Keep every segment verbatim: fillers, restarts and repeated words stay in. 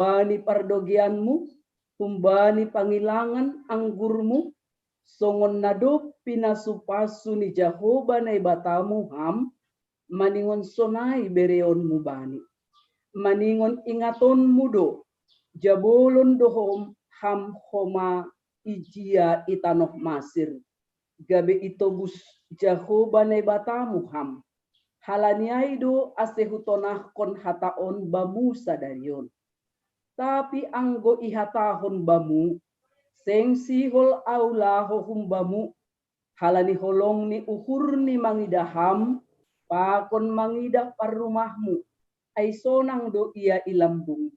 bani pardogeanmu, humbani pangilangan anggurmu, songon na dob pinasu-pasu ni Jahowa Naibatamu ham, maningon sonai bereonmu bani. Maningon ingatonmu do, jabolon do hom ham homa ijia i tanoh Masir, gabe itobus Jahowa Naibatamu ham. Halani ai do ase hutonahkon hata on bamu sadari on. Tapi anggo ihatahon bamu, seng sihol ahu laho humbamu, halani holong ni uhurni mangidah ham, pakon mangidah parrumahmu, ai sonang do ia i lambungmu.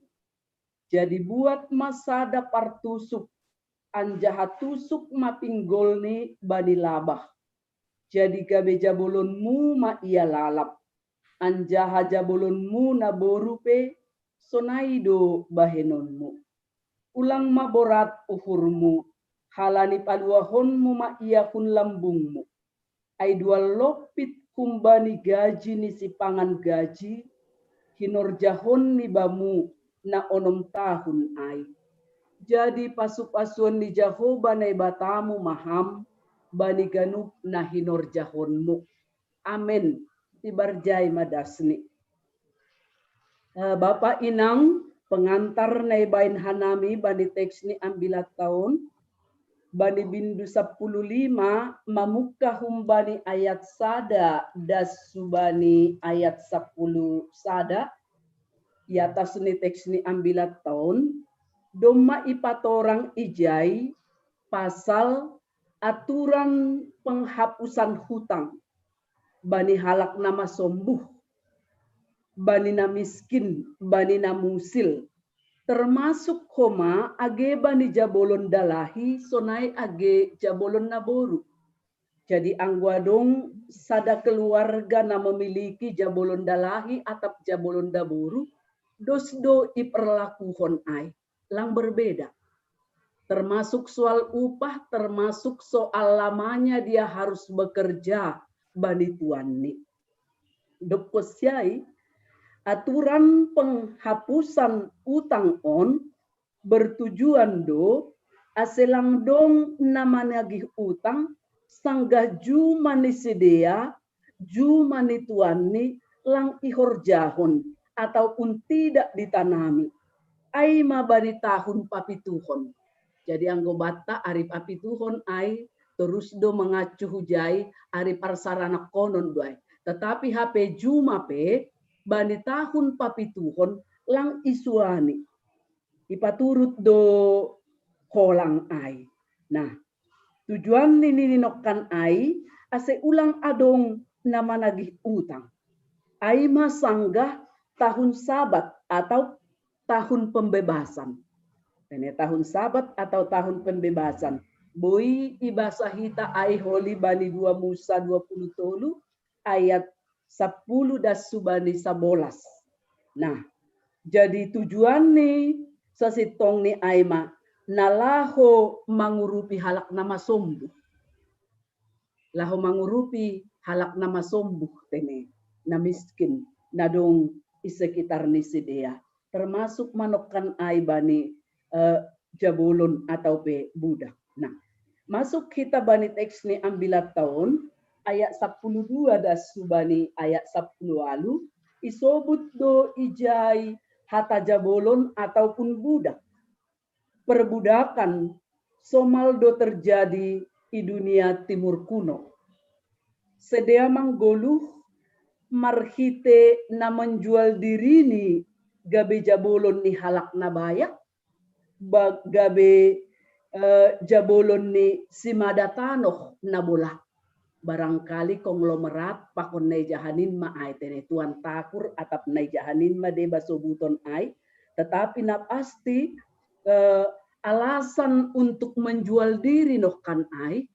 Jadi buat ma sada partusuk, anjaha tusuk ma pinggolni bani labah. Jadi gabe jabolonmu ma ia lalap, anjaha jabolonmu naboru pe sonai do bahenonmu. Ulang ma borat uhurmu, halani paluahonmu ma ia hun lambungmu. Ai dua lompit humbani gaji ni sipangan gaji hinorjahon ni bamu na onom tahun ai. Jadi pasu-pasuon ni Jahowa Naibatamu ma ham bani ganup na hinorjahonmu. Amen. Tibarjai ma dasni. Eh, Bapa, Inang, pengantar na ibaen hanami bani teks ni ambilatta on, bani bindu sapuluh lima, mamungka humbani ayat sada das subani ayat sapuluh sada, i atas ni teks ni ambilatta on, domma ipatorang ijai pasal aturan penghapusan hutang bani halak na masombuh, bani na miskin, bani na musil, termasuk homa age bani jabolon dalahi sonai age jabolon naboru. Jadi anggo adong sada keluarga na memiliki jabolon dalahi atap jabolon naboru, dos do iperlakuhon ai, lang berbeda. Termasuk soal upah, termasuk soal lamanya dia harus bekerja bani tuanni. Dokkon siai, aturan penghapusan utang on bertujuan do ase lang dong na managih utang sanggah juma ni sidea, juma ni tuanni lang ihorjahon ataupun tidak ditanami. Ai ma bani tahun papituhon. Jadi anggo batta ari papituhon ai, torus do mangacu hujai ari parsaranakkonon do ai. Tetapi hape juma pe bani tahun papituhon lang isuani. Ipaturut do holang ai. Nah, tujuan ni ninokkan ai ase ulang adong na managih utang. Ai ma sanggah tahun Sabat atau tahun pembebasan. Ini tahun Sabat atau tahun pembebasan. Boi ibasa hita ai holi bani dua Musa dua puluh tolu ayat sapuluh das subani sabolas. Nah, jadi tujuan ni sasintong ni ai ma na laho mangurupi halak na masombuh. Laho mangurupi halak na masombuh tene, na miskin, na dong i sekitar ni sidea. Termasuk manokkan ai bani eh, jabolon atau pe budak. Nah, masuk hita bani teks ni ambilatta on, ayat sapuluh dua das subani ayat sapuluh walu, isobut do ijai hata jabolon ataupun budak. Perbudakan somal do terjadi i dunia timur kuno. Sidea manggoluh marhite na menjual dirini gabe jabolon ni halak na bayak, ba-, gabe eh, jabolon ni simada tanoh na bola. Barangkali konglomerat pakon na ijahanin ma ai tene tuan takur atap na ijahanin ma deba sobuton ai, tetapi na pasti eh, alasan untuk menjual diri nohkan ai,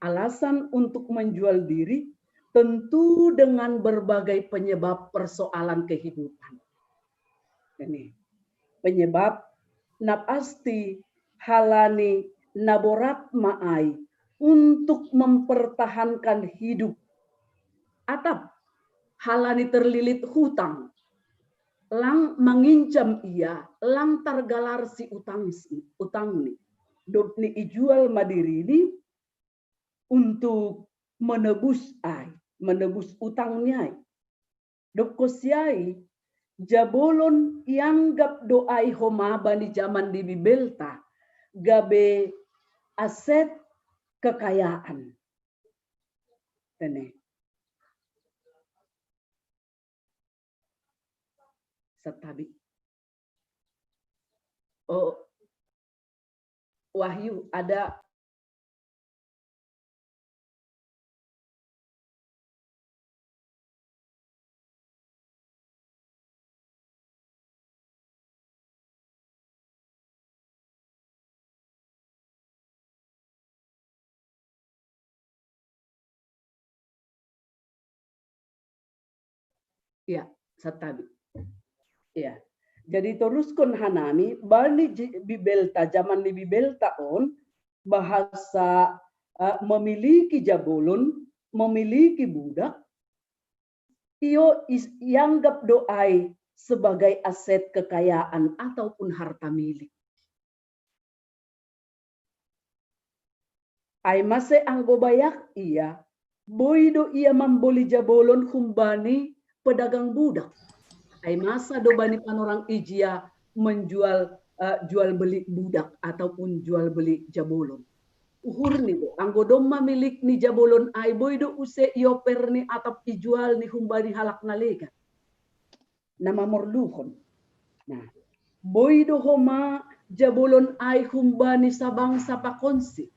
alasan untuk menjual diri tentu dengan berbagai penyebab persoalan kehidupan. Ini penyebab na pasti halani na borat ma ai untuk mempertahankan hidup. Atap halani terlilit hutang. lang manginjam ia, lang targalar si utang, utang ni. Dob ni ijual ma diri ni untuk menebus ai, menebus utang ni ai. Dob kosiai, jabolon ianggap do ai homa bani jaman di Bibelta gabe aset kekayaan. Tene. Satabi. Oh, Wahyu ada. Ya, satabi. Ya. Jadi toruskon hanami, bani Bibelta, jaman ni Bibelta on, bahasa uh, memiliki jabolon, memiliki budak, io ianggap do ai sebagai aset kekayaan ataupun harta milik. Ai mase anggo bayak ia, boi do ia mamboli jabolon humbani pedagang budak. Ai masa do bani panorang ijia menjual uh, jual beli budak ataupun jual beli jabolon. Uhur ni do, anggo domma milik ni jabolon ai, boi do use ioper ni atap ijual ni humbani halak na legan, na mamorluhon. Nah, boi do homa jabolon ai humbani sabangsa pakonsi.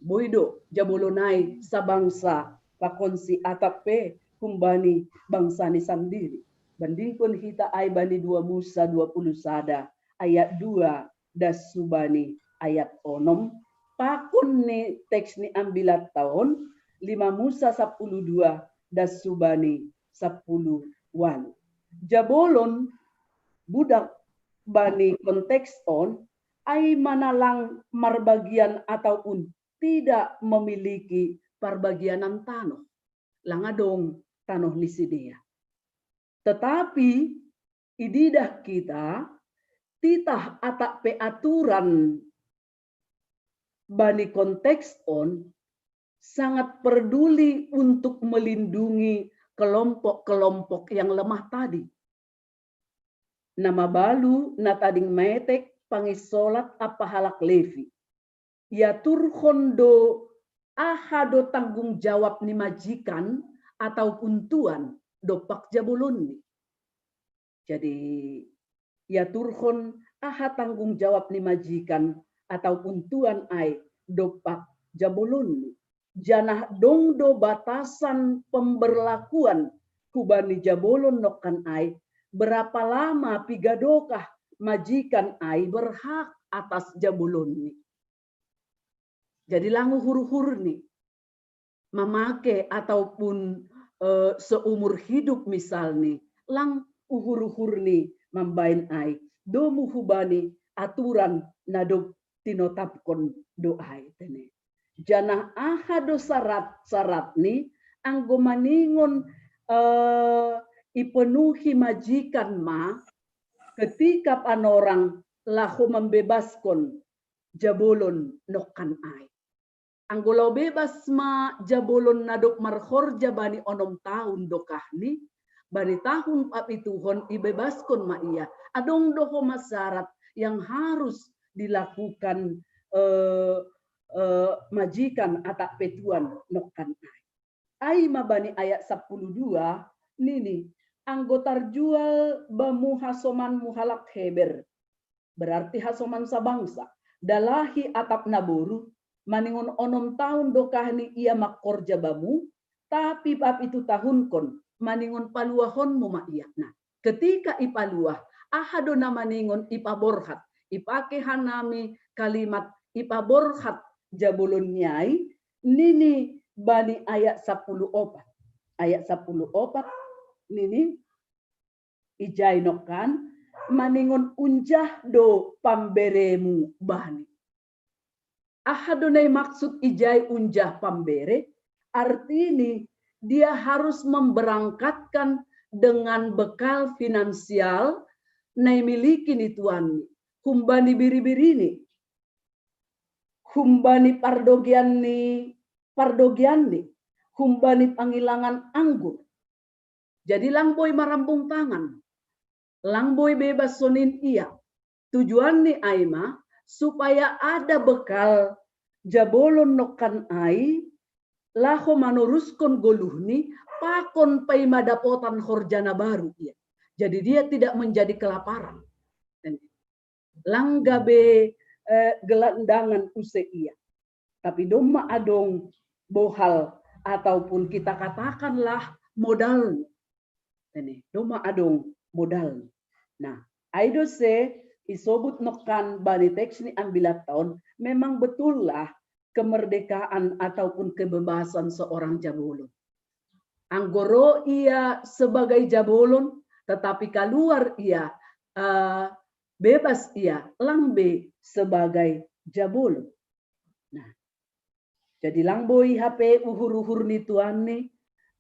Boi do jabolon ai sabangsa pakonsi atap pe humbani bangsa ni sandiri. Bandingkon hita ai bani dua Musa dua puluh sada ayat dua das subani ayat onom, pakon ni teks ni ambilat taon lima Musa sapuluh dua das subani sapuluh walu. Jabolon budak bani konteks on ai manalang marbagian ataupun tidak memiliki parbagianan tanoh. Lang adong tanoh ni sidea. Tetapi ididah kita, titah atap pe aturan bani konteks on sangat peduli untuk melindungi kelompok-kelompok yang lemah tadi. Na mabalu na tading metek pangisolat ampa halak Levi. Iaturhon do aha do tanggung jawab ni majikan ataupun tuan dompak jabolonni. Jadi iaturhon aha tanggung jawab ni majikan ataupun tuan ai dompak jabolonni. Janah dong do batasan pemberlakuan hubani jabolon nongkan ai, berapa lama piga dokah majikan ai berhak atas jabolonni. Jadi lang uhur-uhur ni mamake ataupun uh, seumur hidup misalni, lang uhur-uhur ni mambain ai, domu hubani aturan na dob tinotapkon do ai tene. Janah aha do syarat-syarat ni anggo maningon uh, ipenuhi majikan ma ketika panorang laho membebaskon jabolon nongkan ai. Anggo laho bebas ma jabolon na dob marhorja bani onom tahun dokahni, bani tahun papituhon ibebaskon ma ia. Adong do homa syarat yang harus dilakukan eh, eh, majikan atap pe tuan nongkan ai. Ai ma bani ayat sapuluh dua nini, anggo tarjual bamu hasomanmu halak Heber, berarti hasoman sabangsa, dalahi atap naboru, maningon onom tahun dokahni ia mangkorja bamu, tapi papitu tahunkon maningon paluahonmu ma ia. Nah, ketika ipaluah, aha do na maningon ipaborhat, ipake hanami kalimat ipaborhat jabolon ni ai, nini bani ayat sapuluh opat. Ayat sapuluh opat nini, ijai nongkan, maningon unjah do pamberemu bani. Aha do na imaksud ijai unjah pambere? Artini dia harus memberangkatkan dengan bekal finansial na imiliki ni tuanni, humbani biri-birini, humbani pardogean ni pardogeanni, humbani pangilangan anggur. Jadi lang boi marambung tangan, lang boi bebas sonin ia. Tujuanni ai ma supaya ada bekal jabolon nongkan ai laho manoruskon goluhni, pakon paima dapotan horja na baru ia. Jadi dia tidak menjadi kelaparan. Lang gabe eh, gelandangan use ia. Tapi domma adong bohal ataupun kita katakanlah modalni. Ini domma adong modalni. Nah, ai do se isobut nongkan bani teks ni ambilatta on, memang betullah kemerdekaan ataupun kebebasan seorang jabolon. Anggo ro ia sebagai jabolon, tetapi kaluar ia eh, bebas ia lang be sebagai jabolon. Nah, jadi lang boi hape uhur-uhur ni tuanni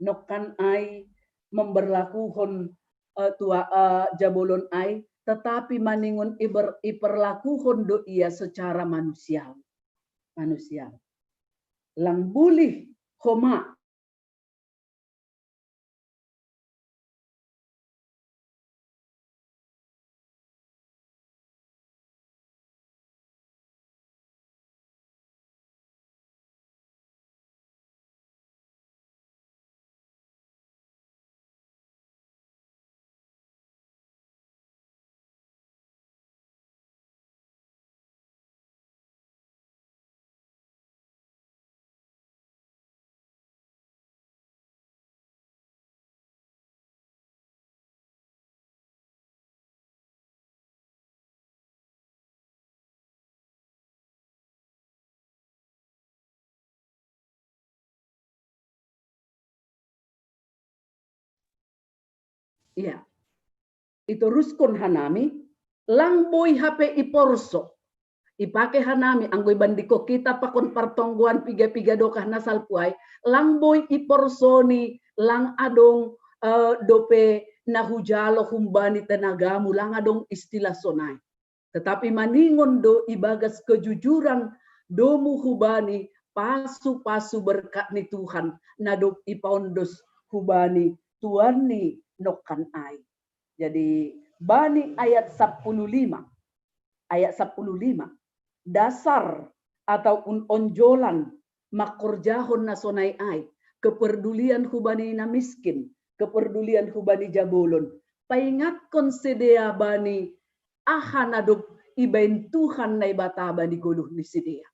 nongkan ai memberlakuhon eh, tua eh, jabolon ai, tetapi maningon iber, iperlakuhon do ia secara manusiawi. Manusiawi. Lang bulih homa. Iya. Itoruskon hanami, lang boi hape iporso. Ipake hanami, anggo ibandingko kita pakon partonggoan piga-piga dokah na salpu ai, lang boi iporsoni, lang adong eh, dope na hujalo humbani tenagamu, lang adong istilah sonai. Tetapi maningon do ibagas kejujuran domu hubani pasu-pasu berkat ni Tuhan na dob ipaondos hubani tuanni nongkan ai. Jadi bani ayat sapuluh lima, ayat sapuluh lima, dasar ataupun onjolan mangkorjahon na sonai ai, keperdulian hubani na miskin, keperdulian hubani jabolon, paingatkon sidea bani aha na dob ibaen Tuhan Naibata bani goluh ni sidea.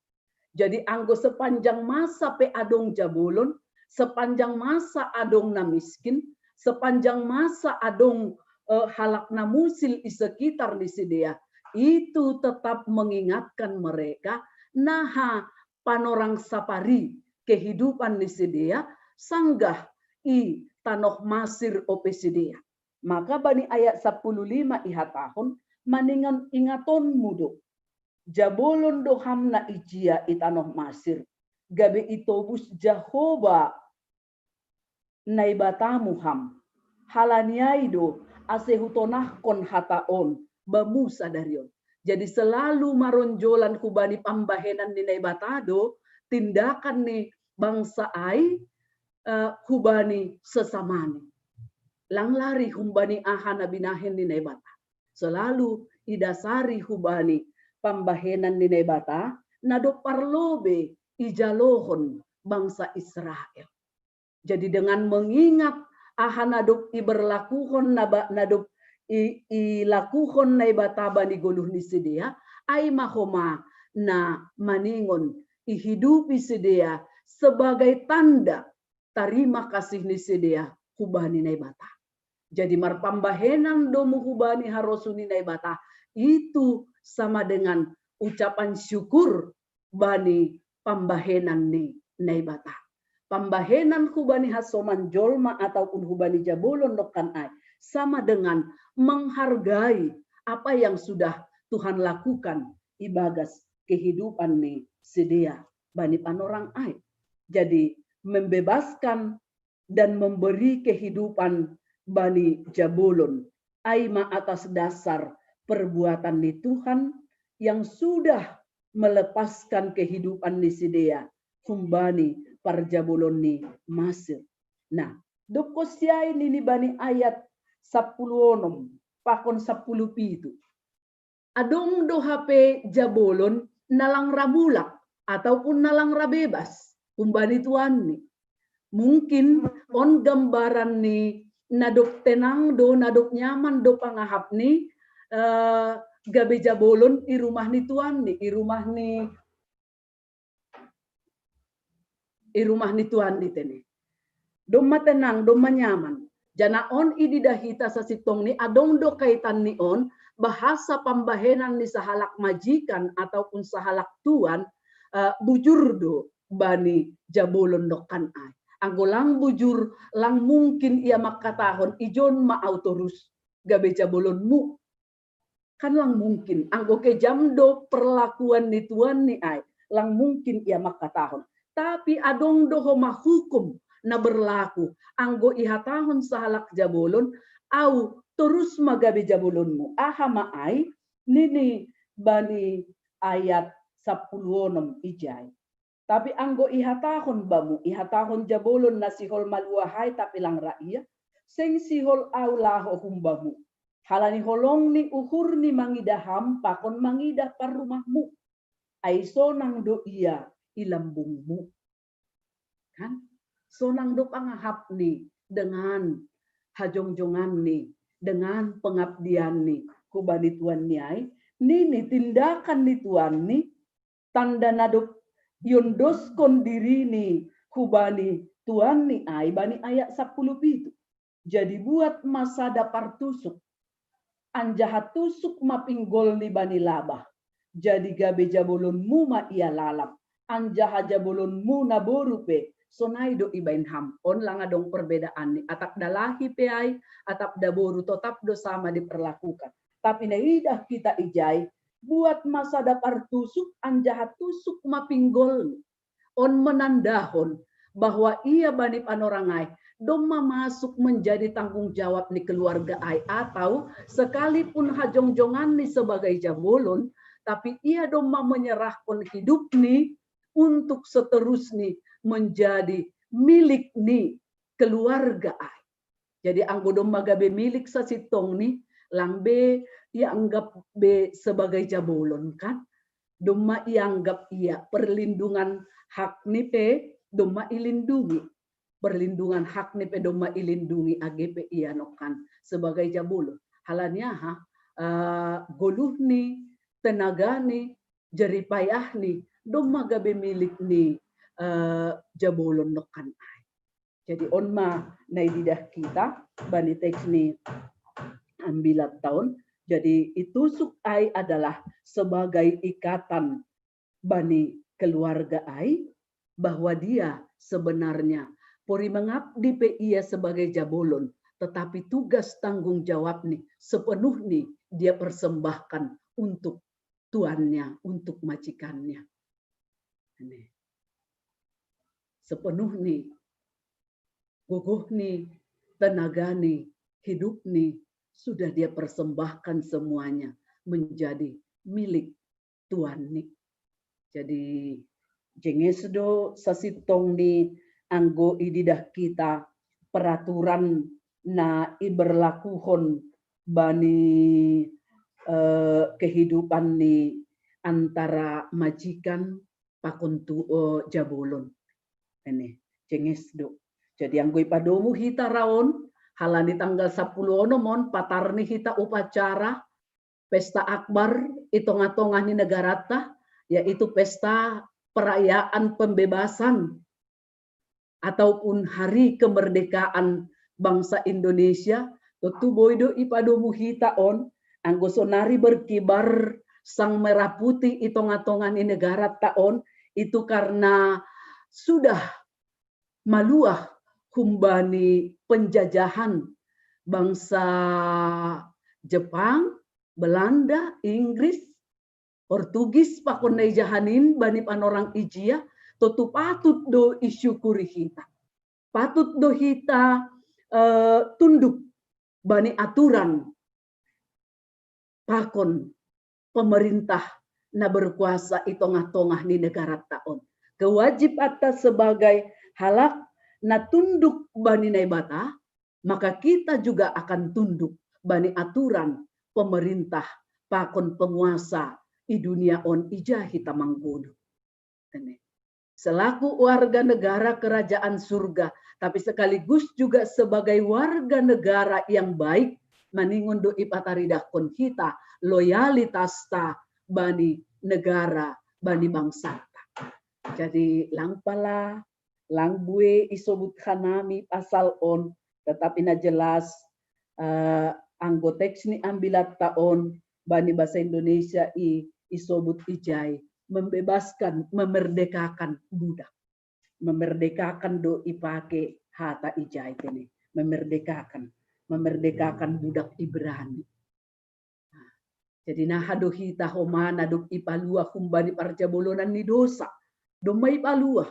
Jadi anggo sepanjang masa pe adong jabolon, sepanjang masa adong na miskin, sepanjang masa adong eh, halak na musil i sekitar ni sidea, itu tetap mengingatkan mereka naha panorang sapari kehidupan ni sidea sanggah i tanoh Masir ope sidea. Maka bani ayat sapuluh lima ihatahon, maningon ingatonmu do, jabolon do ham na ijia i tanoh Masir, gabe itobus Jahowa Naibatamu ham. Halani ai do ase hutonahkon hata on bamu sadari on. Jadi selalu maronjolan hubani pambahenan ni Naibata do tindakan ni bangsa ai uh, hubani sesamani. Lang lari humbani aha na binahen ni Naibata. Selalu idasari hubani pambahenan ni Naibata na dob parlobe ijalohon bangsa Israel. Jadi dengan mengingat aha na dob iberlakuhon na, na dob i, ilakuhon Naibata bani goluh ni sidea, ai ma homa na maningon ihidupi sidea sebagai tanda tarima kasih ni sidea hubani Naibata. Jadi marpambahenan domu hubani harosuh ni Naibata itu sama dengan ucapan syukur bani pambahenan ni Naibata. Pambahenan hubani hasoman jolma ataupun hubani jabolon nongkan ai sama dengan menghargai apa yang sudah Tuhan lakukan ibagas kehidupan ni sidea bani panorang ai. Jadi membebaskan dan memberi kehidupan bani jabolon, ai ma atas dasar perbuatan ni Tuhan yang sudah melepaskan kehidupan ni sidea humbani parjabolon ni Masir. Nah, dob kosiai nini bani ayat sapuluh onom pakon sapuluh pitu. Adong do hape jabolon na lang ra mulak ataupun na lang ra bebas humbani tuanni. Mungkin on gambaran ni na dob tenang do, na dob nyaman do pangahap ni uh, gabe jabolon i rumah ni tuanni, i rumah ni i rumah ni tuanni tene. Domma tenang, domma nyaman. Jana on ididah hita sasintongni adong do kaitan ni on, bahasa pambahenan ni sahalak majikan ataupun sahalak tuan uh, bujur do bani jabolon nongkan ai. Anggo lang bujur, lang mungkin ia mangkatahon ijon ma au torus gabe jabolonmu. Kan lang mungkin, anggo kejam do perlakuan ni tuanni ai, lang mungkin ia mangkatahon. Tapi adong do homa hukum na berlaku, anggo ihatahon sahalak jabolon, au torus ma gabe jabolonmu. Aha ma ai? Nini bani ayat sapuluh onom ijai. Tapi anggo ihatahon bamu, ihatahon jabolon na sihol maluahai tapi lang ra ia, seng sihol au laho humbamu. Halani holong ni uhurni mangidah ham pakon mangidah parrumahmu. Ai sonang do ia i lambungmu. Kan? Sonang do pangahapni dengan hajongjonganni, dengan pengabdianni hubani tuanni ai, nini tindakan ni tuanni, tanda na dob iondoskon dirini hubani tuanni ai bani ayat sapuluh pitu. Jadi buat ma sada partusuk, anjaha tusuk ma pinggolni bani labah. Jadi gabe jabolonmu ma ia lalap, anjaha jabolonmu naboru pe sonai do ibaen ham. On lang adong perbedaanni, atap dalahi pe ai, atap daboru, totap do sama diperlakukan. Tapi na idah hita ijai, buat ma sada partusuk anjaha tusuk ma pinggolni. On menandahon bahwa ia bani panorang ai domma masuk menjadi tanggung jawab ni keluarga ai, atau sekalipun hajongjonganni sebagai jabolon, tapi ia domma menyerahkan hidupni untuk seterusni menjadi milik ni keluarga ai. Jadi anggo domma gabe milik sasintongni, lang be ianggap be sebagai jabolon kan? Domma ianggap ia, perlindungan hakni pe domma ilindungi. Perlindungan hakni pe domma ilindungi age pe ia nongkan sebagai jabolon. Halani aha? Uh, goluhni, tenagani, jeripayahni domma gabe milik ni uh, jabolon nongkan ai. Jadi on ma na ididah hita bani teks ni ambilatta on. Jadi itusuk ai adalah sebagai ikatan bani keluarga ai, bahwa dia sebenarnya pori mengabdi pe ia sebagai jabolon, tetapi tugas tanggung jawabni sepenuhni dia persembahkan untuk tuannya, untuk majikannya. Ini. Sepenuhni, gogohni, tenagani, hidupni sudah dia persembahkan semuanya menjadi milik tuanni. Jadi jenges do sasintongni anggo ididah hita peraturan na iberlakuhon bani eh, kehidupan ni antara majikan pakon tu eh, jabolon. Ini jenges do. Jadi anggo ipadomu hita ra on, halani tanggal sapuluh onom on patarni hita upacara pesta akbar i tongah-tongah ni negarata, yaitu pesta perayaan pembebasan ataupun hari kemerdekaan bangsa Indonesia, tontu boi do ipadomu hita on, anggo sonari berkibar sang merah putih i tongah-tongah ni negarata on, itu karena sudah maluah humbani penjajahan bangsa Jepang, Belanda, Inggris, Portugis pakon na ijahanin bani panorang ijia, tontu patut do isyukuri hita. Patut do hita uh, tunduk bani aturan pakon pemerintah na berkuasa i tongah-tongah ni negara taon. Kewajib atas sebagai halak na tunduk bani Naibata, maka kita juga akan tunduk bani aturan pemerintah pakon penguasa i dunia on ija hita manggulu. Selaku warga negara kerajaan surga, tapi sekaligus juga sebagai warga negara yang baik, maningon do ipataridahkon hita loyalitas ta bani negara, bani bangsa ta. Jadi lang pala, lang bue isobut hanami pasal on, tetapi na jelas uh, anggo teks ni ambilat taon bani bahasa Indonesia i isobut ijai membebaskan, memerdekakan budak. Memerdekakan do ipake hata ijai tene. Memerdekakan, memerdekakan budak Ibrani. Jadi naha do hita homana duk ipalua humbani parjabolonan ni dosa. Domma ipalua.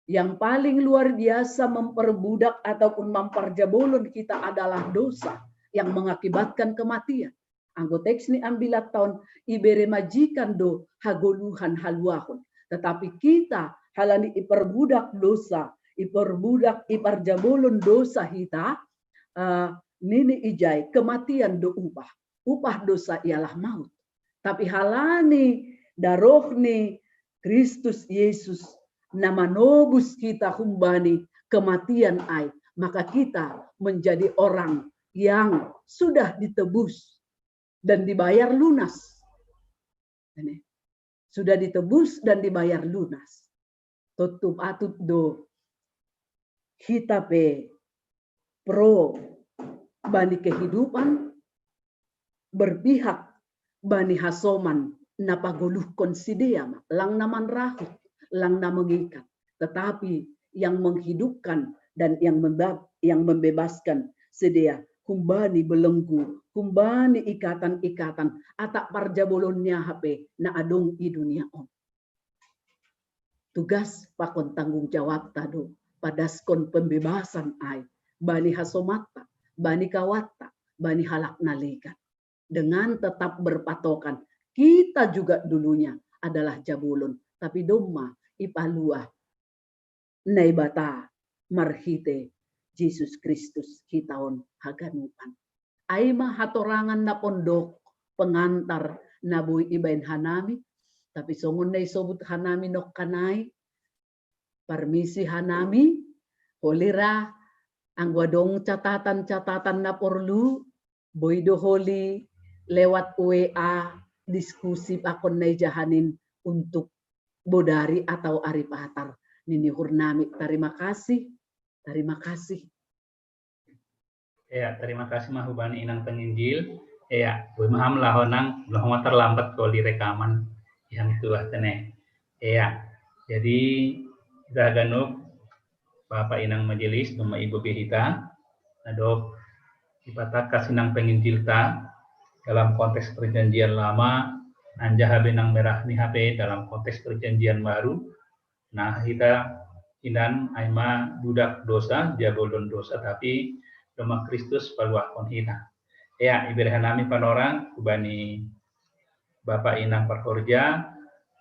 Yang paling luar biasa memperbudak ataupun memperjabolon kita adalah dosa yang mengakibatkan kematian. Anggo teks ni ambilat taon ibere majikan do hagoluhan haluahon. Tetapi kita halani iperbudak dosa, iperbudak iparjabolon dosa hita, uh, nini ijai kematian do upah. Upah dosa ialah maut. Tapi halani daroh ni Kristus Yesus na manobus kita humbani kematian ai, maka kita menjadi orang yang sudah ditebus dan dibayar lunas. Ini. Sudah ditebus dan dibayar lunas. Tutup atut do hita pe pro bani kehidupan, berpihak bani hasoman na pagoluhkon sidea ma, lang na manrahut, lang na mengikat, tetapi yang menghidupkan dan yang, yang membebaskan sidea humbani belenggu, humbani ikatan-ikatan, atak parjabolon ni aha pe na adong i dunia on. Tugas pakon tanggung jawab ta do padaskon pembebasan ai bani hasomatta, bani kawatta, bani halak na legan. Dengan tetap berpatokan kita juga dulunya adalah jabolon, tapi domma ipalua Naibata marhite Jesus Kristus hita on haganupan. Ai ma hatorangan na pondok pengantar na boi ibaen hanami, tapi songon na isobut hanami nongkanai, parmisi hanami, holira anggo adong catatan-catatan na porlu, boi do holi lewat W A diskusi pakon na ijahanin untuk bodari atau ari patar. Nini hurnami, terima kasih, terima kasih. Ya, terima kasih ma hubani inang penginjil. Ya, boi maham lahonang, lahonang terlambat kalau di rekaman yang itu lah tene. Ya, jadi kita ganuk Bapak inang majelis, nama ibu hita, adok ipatangkas inang penginjilta dalam konteks perjanjian lama, anjaha benang merah ni H P dalam konteks perjanjian baru. Nah, hita inan aima budak dosa, jabolon dosa, tapi domma Kristus paluahkon hita. Ya, ibere hanami panorang, kubani Bapak inang parhorja,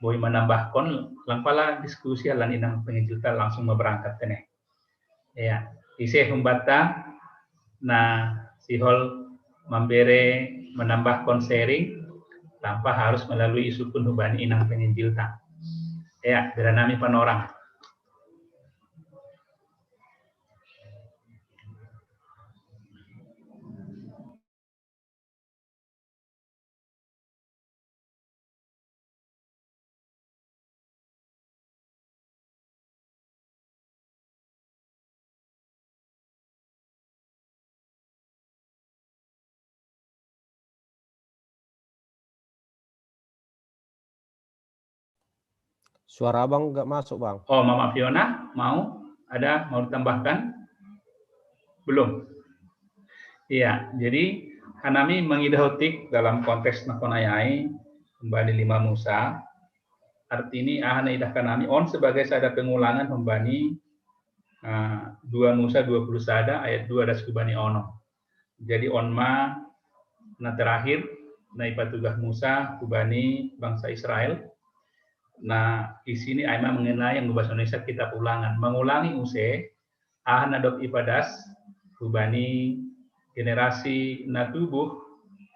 boi manambahkon, lang pala diskusi halani inang penginjilta langsung ma berangkat tene. Ya, ise humbanta na sihol mambere manambahkon sharing tanpa harus melalui isukun hubani inang penginjilta. Ya, beranami panorang. Suara abang nggak masuk bang. Oh, Mama Fiona mau ada mau ditambahkan? Belum. Iya, jadi hanami mengidah otik dalam konteks nakonayai kembali lima Musa. Arti ini ahana idah kanami on sebagai sada pengulangan membani uh, dua Musa dua puluh sada ayat dua das kubani ono. Jadi on ma na terakhir na ipatugah Musa hubani bangsa Israel. Na isi ni ai ma mengenai anggo bahasa Indonesia kitab Ulangan, mengulangi use aha na dob ipadas hubani generasi na tubuh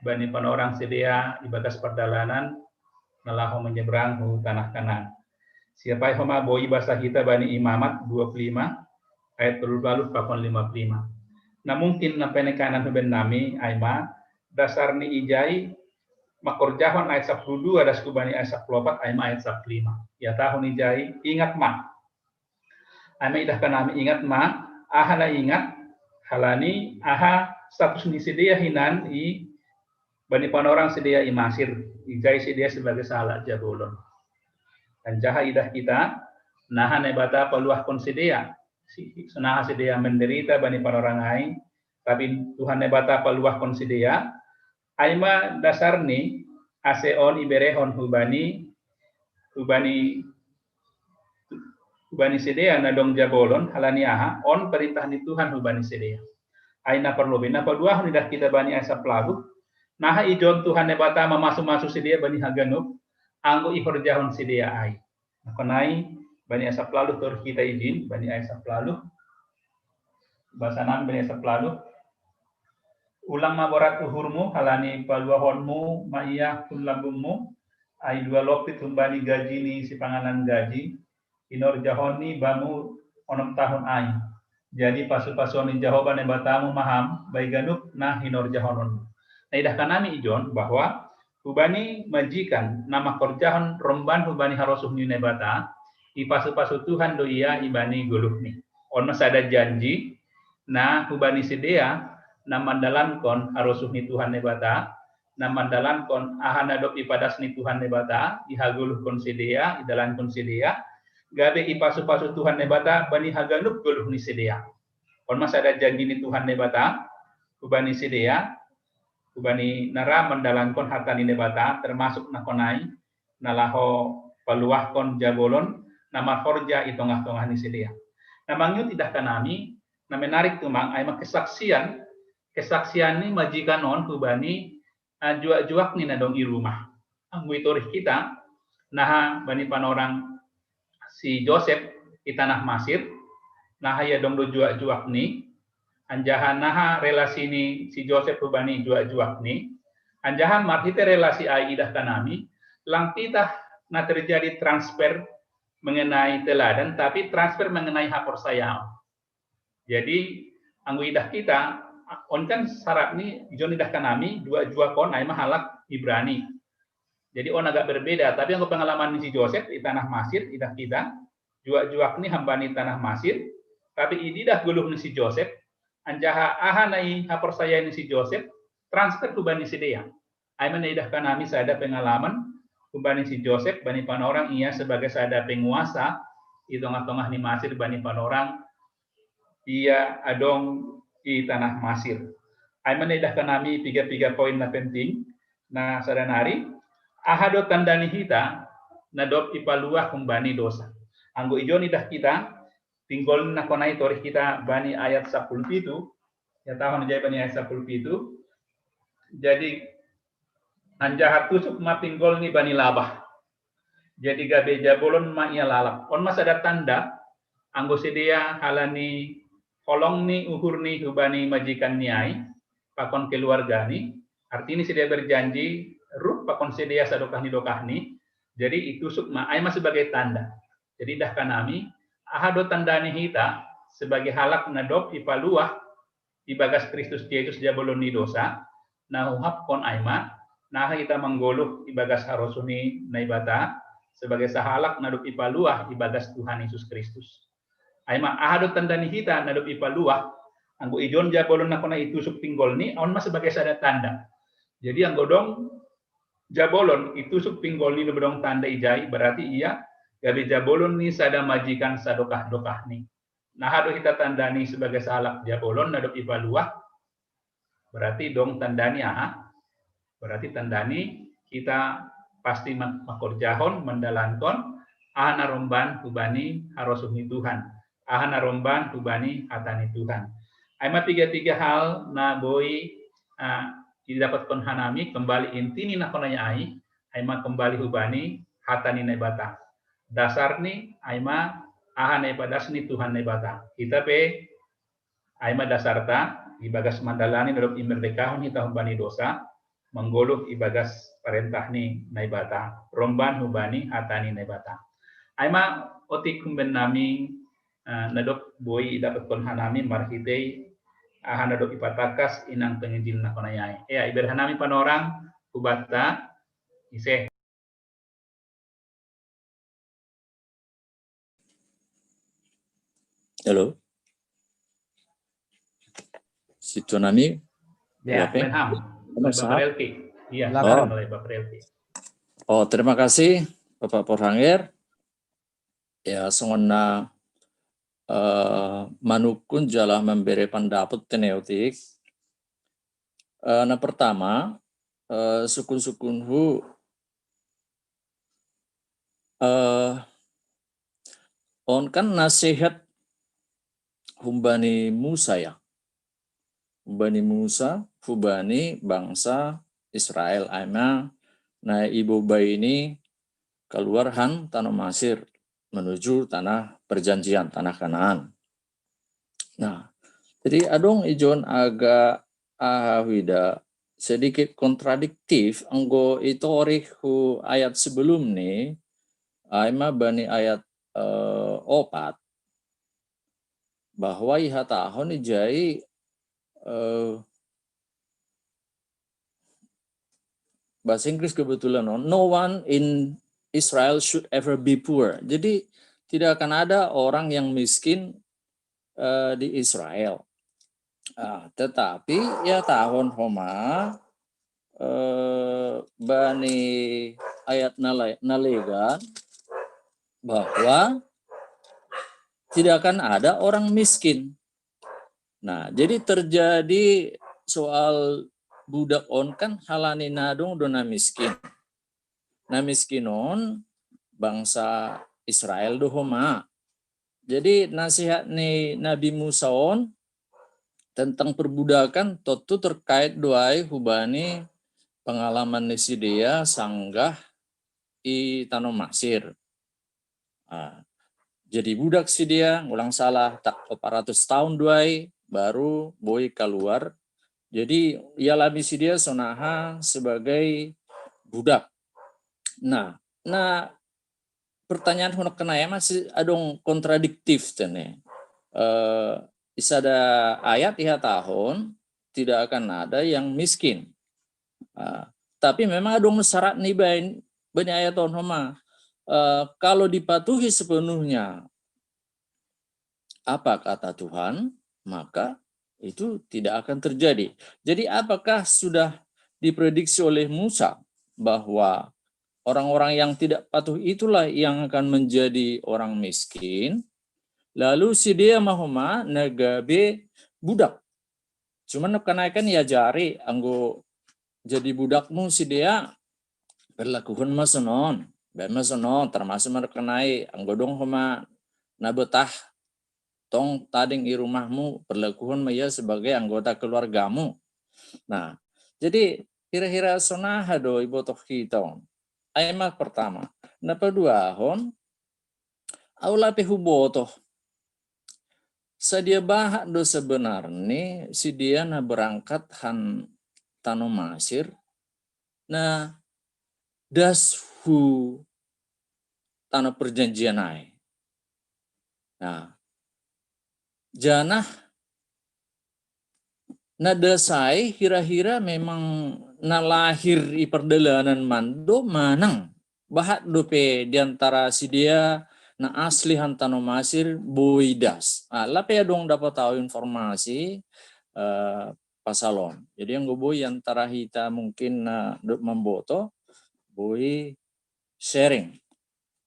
bani panorang sidea ibagas pardalanan na laho menyeberang hu tanah Kanaan. Siapai homa boi basa hita bani Imamat dua puluh lima ayat tolu puluh pakon lima puluh lima. Na mungkin na penekanan hubannami ai ma dasar ni ijai mangkorjahon ayat sapuluh dua das hubani ayat sapuluh opat ai ma ayat sapuluh lima. Ia tahun ijai ingat ma. Ai ma idahkan nami ingat ma, aha na ingat, halani aha status ni sidea hinan i bani panorang sidea i Masir, ijai sidea sebagai sahalak jabolon. Anjaha idah kita, naha Naibata paluahkon sidea, naha sidea menderita bani panorang ai, tapi Tuhan Naibata paluahkon sidea, ai ma dasar ni ase on iberehon hubani hubani hubani sidea na dong jabolon halani aha on perintah ni Tuhan hubani sidea. Ai na parlobei na paduahon idah kita bani ayat sapuluh, naha ijon Tuhan Naibata mamasu-masu sidea bani haganup anggo ihorjahon sidea ai. Nakon ai bani ayat sapuluh tor kita ijin bani ayat sapuluh. Basanan bani ayat sapuluh. Ulang ma borat uhurmu halani paluahonmu ma ia hun lambungmu, ai dua lopit humbani gaji ni sipanganan gaji, hinorjahon ni bamu onom tahun ai. Jadi pasu-pasuon ni Jahowa Naibatamu ma ham bai ganup na hinorjahononmu. Na idahkan nami ijon bahwa hubani majikan na mangkorjahon romban hubani harosuh ni Naibata, ipasu-pasu Tuhan do ia ibani goluhni. On ma sada janji na hubani sidea na mandalankon harosuh ni Tuhan Naibata, na mandalankon aha na dob ipadas ni Tuhan Naibata, ihagoluhkon sidea, idalankon sidea, gabe ipasu-pasu Tuhan Naibata bani haganup goluh ni sidea. On ma sada janji ni Tuhan Naibata hubani sidea, hubani na ra mandalankon hata ni Naibata, termasuk nakon ai na laho paluahkon jabolon na marhorja i tongah-tongah ni sidea. Na mangiut idahkan nami, na menarik tumang ai ma kesaksian, kesaksian ni majikan on hubani juak-juak ni na dong i rumah. Anggo itorih kita, naha bani panorang si Josep i tanah Masir, naha ia dong do juak-juak ni, anjaha naha relasi ni si Josep hubani juak-juak ni, anjaha marhite relasi ai idahkan nami, lang titah na terjadi transfer mengenai teladan, tapi transfer mengenai haporsayaon. Jadi anggo idah kita, on kan syarat ni ijon idahkan nami juak-juak on ai ma halak Ibrani. Jadi on agak berbeda, tapi anggo pengalaman ni si Josep di tanah Masir idah kita, juak-juak ni hamba ni tanah Masir, tapi ididah goluh ni si Josep, anjaha aha na ihaporsayai ni si Josep, transfer hubani sidea. Ai ma na idahkan nami sada pengalaman hubani si Josep bani panorang ia sebagai sada penguasa i tongah-tongah ni Masir bani panorang ia adong i tanah Masir. Ai ma na idahkan nami piga-piga poin na penting. Na sada nari, aha do tanda ni hita na dob ipaluah humbani dosa? Anggo ijon idah kita, pinggol nakon ai torih kita bani ayat sapuluh pitu, ia tahun ijai bani ayat sapuluh pitu. Jadi anjaha tusuk ma pinggol ni bani labah. Jadi gabe jabolon ma ia lalap. On ma sada tanda, anggo sidea halani holong ni uhur ni hubani majikan ni ai, pakon keluarga ni, artini sidea berjanji, ruh pakon sidea sadokah ni dokah ni, jadi itusuk ma, ai ma sebagai tanda. Jadi idahkan nami, aha do tanda ni hita sebagai halak na dob ipaluah ibagas Kristus Jesus jabolon ni dosa, na huhapkon ai ma, naha hita manggoluh ibagas harosuh ni Naibata, sebagai sahalak na dob ipaluah ibagas Tuhan Yesus Kristus. Ai ma, aha do tanda ni hita na dob ipaluah, anggo ijon jabolon nakon ai itusuk pinggol ni, on ma sebagai sada tanda. Jadi anggo dong jabolon itusuk pinggol ni dob dong tanda ijai, berarti ia gabe jabolon ni sada majikan sadokah-dokah ni. Naha do hita tanda ni sebagai sahalak jabolon na dob ipaluah, berarti dong tanda ni aha? Berarti tanda ni hita pasti mangkorjahon, mandalankon aha na romban hubani harosuh ni Tuhan, aha na romban hubani hata ni Tuhan. Ai ma tiga-tiga hal na boi, ah, idapatkon hanami kembali inti ni na kona ai, ai ma kembali hubani hata ni Naibata. Dasar ni ai ma aha na ipadas ni Tuhan Naibata. Hita pe ai ma dasarta ibagas mandalani na dob imerdekahon hita hubani dosa, manggoluh ibagas parentah ni Naibata, romban hubani hata ni Naibata. Ai ma otik humben nami, eh, na dob boi idapatkon hanami marhitei aha na dob ipatakas inang penginjil na kona ai. Ea, iberhan nami panorang hubanta, ise. Halo. Situan nami. Ya, Apa? Menham. Mas Bapak Hap? Relki. Iya, Silakan. Bapak Relki. Oh, terima kasih Bapak Porhanger. Ya, songon na, eh, manungkun jala mambere pandapot tene otik. Eh, na pertama, eh, sukun-sukunhu, eh, on kan nasehat humbani Musa ya. Humbani Musa, humbani bangsa Israel. Ai ma na ibobai ni kaluar han tano Masir menuju tanah perjanjian, tanah Kanaan. Nah, jadi adong ijon agak aha huida sedikit kontradiktif anggo itorih hu ayat sebelum ni, ai ma bani ayat, eh, opat, bahwa ihatahon ijai, eh, bahasa Inggris kebetulan, no, "No one in Israel should ever be poor." Jadi tidak akan ada orang yang miskin, eh, di Israel. Ah, tetapi ihatahon homa, eh, bani ayat na le-, na legan bahwa tidak akan ada orang miskin. Nah, jadi terjadi soal budak on kan halani na adong do na miskin. Na miskin on bangsa Israel do homa. Jadi nasihat ni Nabi Musa on tentang perbudakan tontu terkait do ai hubani pengalaman ni sidea sanggah i tano Masir. Ah, jadi budak sidea, ulang salah, tak opat ratus tahun do ai baru boi kaluar. Jadi ialami sidea sonaha sebagai budak. Nah, na pertanyaan hu nangkin ai masih adong kontradiktif tene. Eh, i sada ayat ihatahon tidak akan ada yang miskin. Ah, tapi memang adong syarat ni bain, bani ayat on homa. Eh, kalau dipatuhi sepenuhnya apa kata Tuhan, maka itu tidak akan terjadi. Jadi apakah sudah diprediksi oleh Musa bahwa orang-orang yang tidak patuh itulah yang akan menjadi orang miskin? Lalu sidea ma homa na gabe budak. Cuman nangkin ai kan iajari anggo jadi budakmu sidea perlakuhon ma sonon. Baen ma sonon, termasuk ma nangkin ai anggo adong homa na betah tong tading i rumahmu, perlakuhon ma ia sebagai anggota keluargamu. Nah, jadi hira-hira sonaha do ibotoh hita on. Ai ma pertama. Na paduahon, au lape hubotoh. Sadia bahat do sebenarni sidea na berangkat han tano Masir, na das hu tano perjanjian ai. Nah, janah na das ai hira-hira memang na lahir i pardalanan mando manang bahat dope di antara sidea na asli han tano Masir boi das. Ah, lape adong dapot au informasi, eh, pasal on. Jadi anggo boi antara hita mungkin na dob mamboto, boi sharing.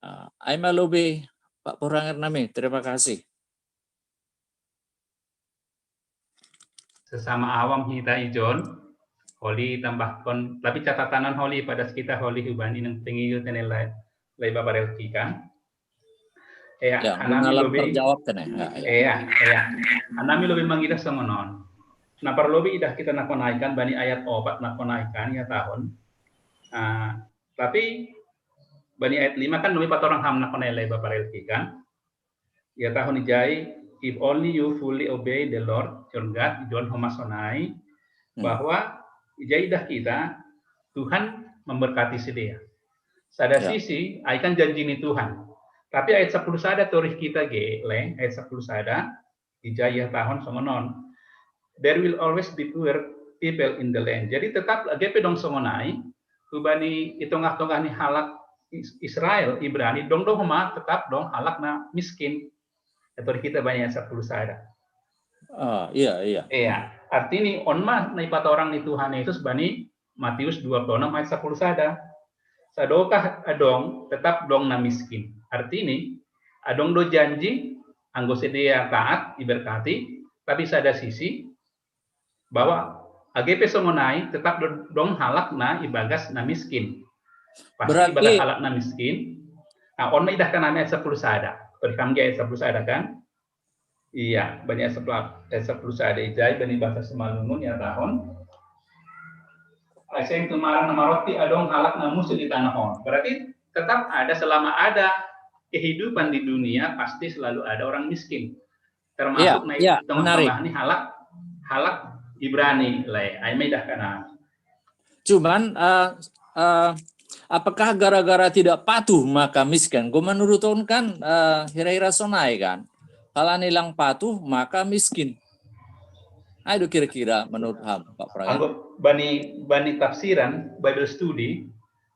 Ah, ai ma lobi Pak Poranger nami, terima kasih. Sesama awam hita ijon, holi tambahkon, tapi catatanon holi pada sekitar holi hubani nang pengigil tene lai, lai Bapak Relki kan. Iya, Ya, hanami menolak lobi. Terjawab kene. Ya, ya. Iya, iya. Hanami lobi mangidah songonon. Napar lobi idah kita nakonaikan bani ayat opat nakonaikan ya tahun. Ah, tapi bani ayat lima kan lobi patorang ham nakonai leba parelki kan. Ya tahun ijai, if only you fully obey the Lord your God, John Homasonai, Hmm. bahwa ijai idah kita, Tuhan memberkati sidea. Sada Ya. sisi, ai kan janji ni Tuhan. Tapi ayat sepuluh sada torih kita ge, leng, ayat sepuluh sada, ijai ya tahun songonon. There will always be poor people in the land. Jadi tetap lagi pe dong songonai, hubani itongah-tongah ni halak Is- Israel, Ibrani, dong dong homa tetap dong halak na miskin. Atau kita bani ayat sepuluh sada. Ah, iya, iya. Iya, artini on ma na ipatorang ni Tuhan Yesus bani Matius dua puluh enam ayat sepuluh sada. Sadokah adong tetap dong na miskin. Artini, adong do janji, anggo sidea taat, iberkati, tapi sada sisi, bahwa age pe songonai tetap do- dong halak na ibagas na miskin. Pasti Berarti ibagas halak na miskin. Nah, on ma idah kan ayat sepuluh sada. Perikam ge ayat sepuluh sada kan? Iya, bani ayat sepuluh, ayat sepuluh sada ijai, bani bahasa Simalungun ya tahun. Asing tumaran nama roti adong halak na musu di tanah on. Berarti tetap ada, selama ada kehidupan di dunia, pasti selalu ada orang miskin. Termasuk Iya, naik iya, tengah-tengah ni halak, halak Ibrani lai. Ai mai dah kana. Cuman eh, eh, apakah gara-gara tidak patuh maka miskin? Gue menurut on kan eh, hira-hira sonai kan. Kalau nilang patuh maka miskin. Ayo kira-kira menurut ham, Pak Pragan. Anggo bani bani tafsiran Bible study,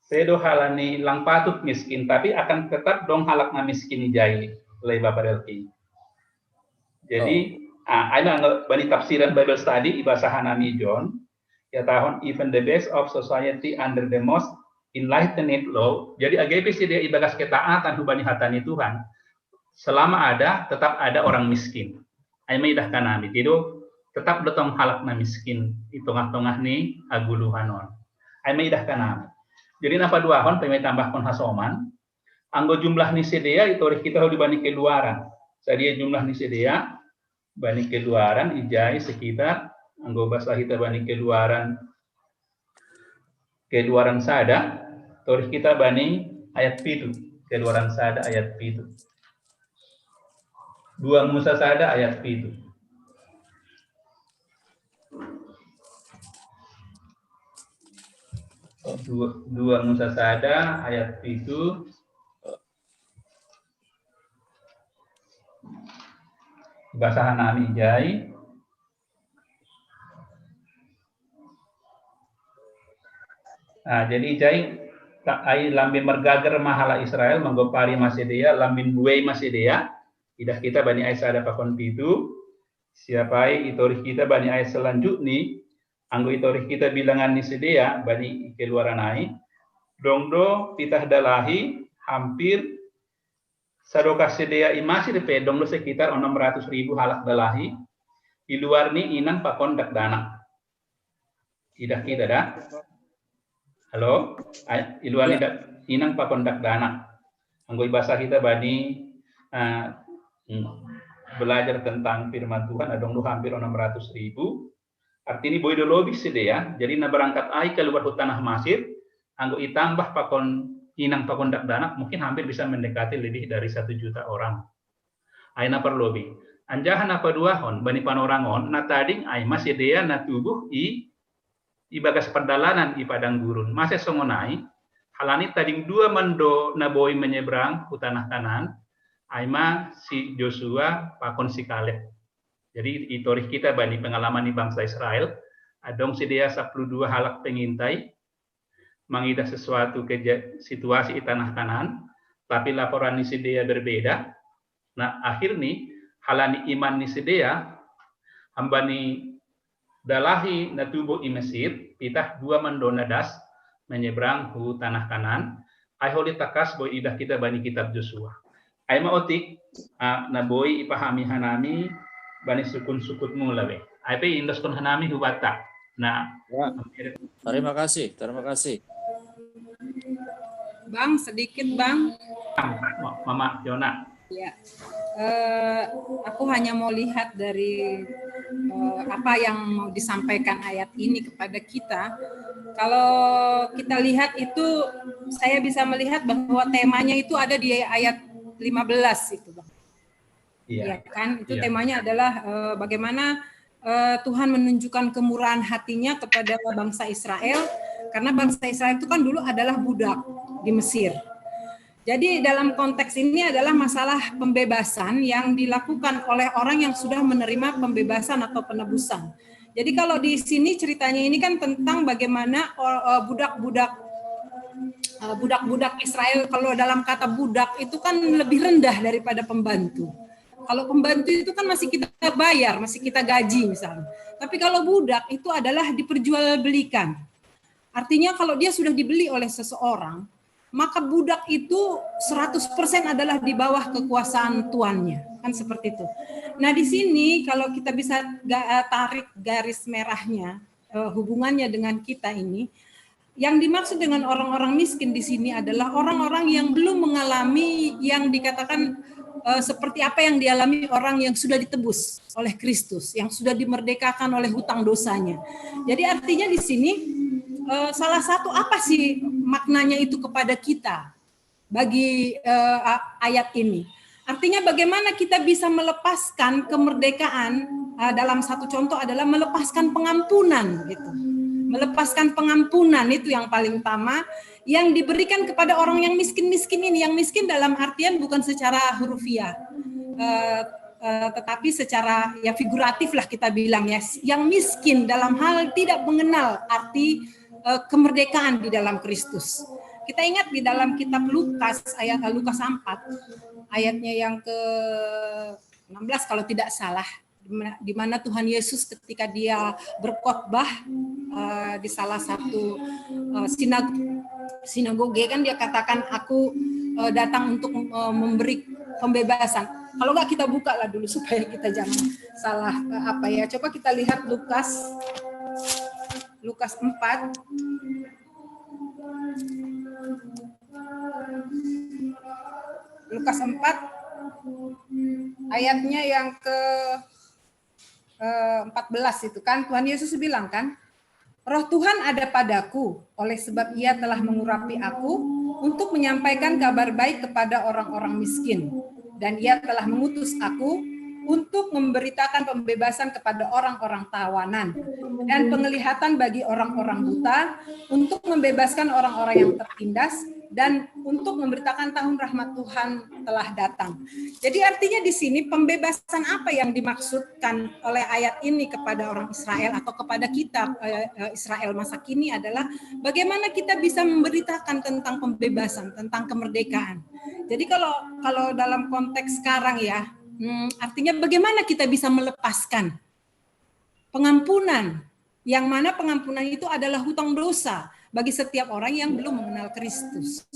sedo halani lang patut miskin, tapi akan tetap dong halak na miskin ijai lei Bapak Delki. Jadi, ah, aina anggo bani tafsiran Bible study ibasahan ami John, ya tahun even the best of society under the most enlightened law. Jadi agepi sidea ibagas ketaatan hubani hata ni Tuhan, selama ada, tetap ada orang miskin. Ai mai dah kanami, tido tetap dotong halak na miskin i tongah-tongah ni haguluhan on. Ai mai dah kanami. Jadi napa duahon pe mai tambahkon hasoman, anggo jumlah ni sidea itorih kita hodi bani Keluaran. Sadia jumlah ni sidea bani Keluaran ijai sekitar, anggo basa hita bani Keluaran Keluaran sada, torih kita bani ayat pitu. Keluaran sada ayat pitu. Dua Musa sada ayat pitu. Dua, dua Musa sada ayat pitu. Basahan ami ijai. Nah, jadi ijai ai lambin mergager ma halak Israel, manggopari ma sidea, lambin buei ma sidea. Idah kita bani ai sada pakon pitu. Siapai itorih kita bani ai selanjutni, anggo itorih kita bilangan ni sidea bani Keluaran ai, dong do pitah dalahi hampir sadokah sidea i Masir pe dong do sekitar enam ratus ribu halak dalahi, i luar ni inang pakon dakdanak. Idah kita dah. Halo? Ai, i luar ni dak, inang pakon dakdanak. Anggo ibasa kita bani uh, belajar tentang firman Tuhan, adong do hampir enam ratus ribu. Artini boi do lobi sidea. Jadi na berangkat ai keluar hu tanah Masir, anggo itambah pakon inang pakon dakdanak, mungkin hampir bisa mendekati lebih dari satu juta orang. Ai na parlobi. Anjaha na paduahon, bani panorangon, na tading ai ma sidea na tubuh i ibagas pardalanan i padang gurun. Mase songon ai, halani tading dua mando na boi menyeberang hu tanah Kanaan, ai ma si Josua pakon si Kaleb. Jadi itorih kita bani pengalaman ni bangsa Israel, adong sidea sapuluh dua halak pengintai, mangidah sesuatu keja situasi i tanah Kanaan, tapi laporan ni sidea berbeda. Nah, akhirni halani iman ni sidea, hambani dalahi na tubuh i Mesir, pitah dua mandona das menyeberang hu tanah Kanaan, ai holi takas boi idah kita bani kitab Josua. Ai ma otik, ah, na boi ipahami hanami bani sukun-sukut mula be. Ai pe indoskon hanami hu bata. Nah, terima kasih, terima kasih. Bang, sedikit Bang. Mama Yona. Ya, eh, aku hanya mau lihat dari eh, apa yang mau disampaikan ayat ini kepada kita. Kalau kita lihat itu, saya bisa melihat bahwa temanya itu ada di ayat lima belas itu, Bang. Iya. Ya kan? Itu Iya. Temanya adalah eh, bagaimana eh, Tuhan menunjukkan kemurahan hatinya kepada bangsa Israel, karena bangsa Israel itu kan dulu adalah budak di Mesir. Jadi dalam konteks ini adalah masalah pembebasan yang dilakukan oleh orang yang sudah menerima pembebasan atau penebusan. Jadi kalau di sini ceritanya ini kan tentang bagaimana eh, budak-budak eh, budak-budak Israel, kalau dalam kata budak itu kan lebih rendah daripada pembantu. Kalau pembantu itu kan masih kita bayar, masih kita gaji misalnya. Tapi kalau budak itu adalah diperjualbelikan. Artinya kalau dia sudah dibeli oleh seseorang, maka budak itu seratus persen adalah di bawah kekuasaan tuannya, kan seperti itu. Nah, di sini kalau kita bisa ga- tarik garis merahnya, eh, hubungannya dengan kita ini, yang dimaksud dengan orang-orang miskin di sini adalah orang-orang yang belum mengalami yang dikatakan eh, seperti apa yang dialami orang yang sudah ditebus oleh Kristus, yang sudah dimerdekakan oleh hutang dosanya. Jadi artinya di sini eh, salah satu apa sih maknanya itu kepada kita bagi eh, a- ayat ini? Artinya bagaimana kita bisa melepaskan kemerdekaan eh, dalam satu contoh adalah melepaskan pengampunan gitu. Melepaskan pengampunan itu yang paling utama yang diberikan kepada orang yang miskin-miskin ini. Yang miskin dalam artian bukan secara hurufiah, eh, eh, tetapi secara ya figuratif lah kita bilang ya. Yang miskin dalam hal tidak mengenal arti eh, kemerdekaan di dalam Kristus. Kita ingat di dalam kitab Lukas ayat Lukas empat ayatnya yang ke enam belas kalau tidak salah, di mana, di mana Tuhan Yesus ketika dia berkhotbah eh, di salah satu eh, sinag sinagoge kan dia katakan aku eh, datang untuk eh, memberi pembebasan. Kalau nggak kita buka lah dulu supaya kita jangan salah eh, apa ya. Coba kita lihat Lukas Lukas empat Lukas empat ayatnya yang ke eh, empat belas itu kan Tuhan Yesus bilang kan, "Roh Tuhan ada padaku, oleh sebab Ia telah mengurapi aku untuk menyampaikan kabar baik kepada orang-orang miskin, dan Ia telah mengutus aku untuk memberitakan pembebasan kepada orang-orang tawanan dan penglihatan bagi orang-orang buta, untuk membebaskan orang-orang yang tertindas, dan untuk memberitakan tahun rahmat Tuhan telah datang." Jadi artinya di sini pembebasan apa yang dimaksudkan oleh ayat ini kepada orang Israel atau kepada kita eh, eh, Israel masa kini adalah bagaimana kita bisa memberitakan tentang pembebasan, tentang kemerdekaan. Jadi kalau kalau dalam konteks sekarang ya, hmm, artinya bagaimana kita bisa melepaskan pengampunan, yang mana pengampunan itu adalah hutang dosa bagi setiap orang yang belum mengenal Kristus.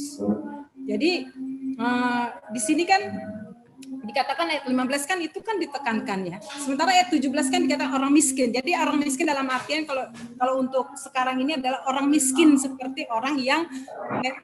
Jadi eh, di sini kan dikatakan ayat lima belas kan itu kan ditekankan ya. Sementara ayat tujuh belas kan dikatakan orang miskin. Jadi orang miskin dalam artian kalau kalau untuk sekarang ini adalah orang miskin seperti orang yang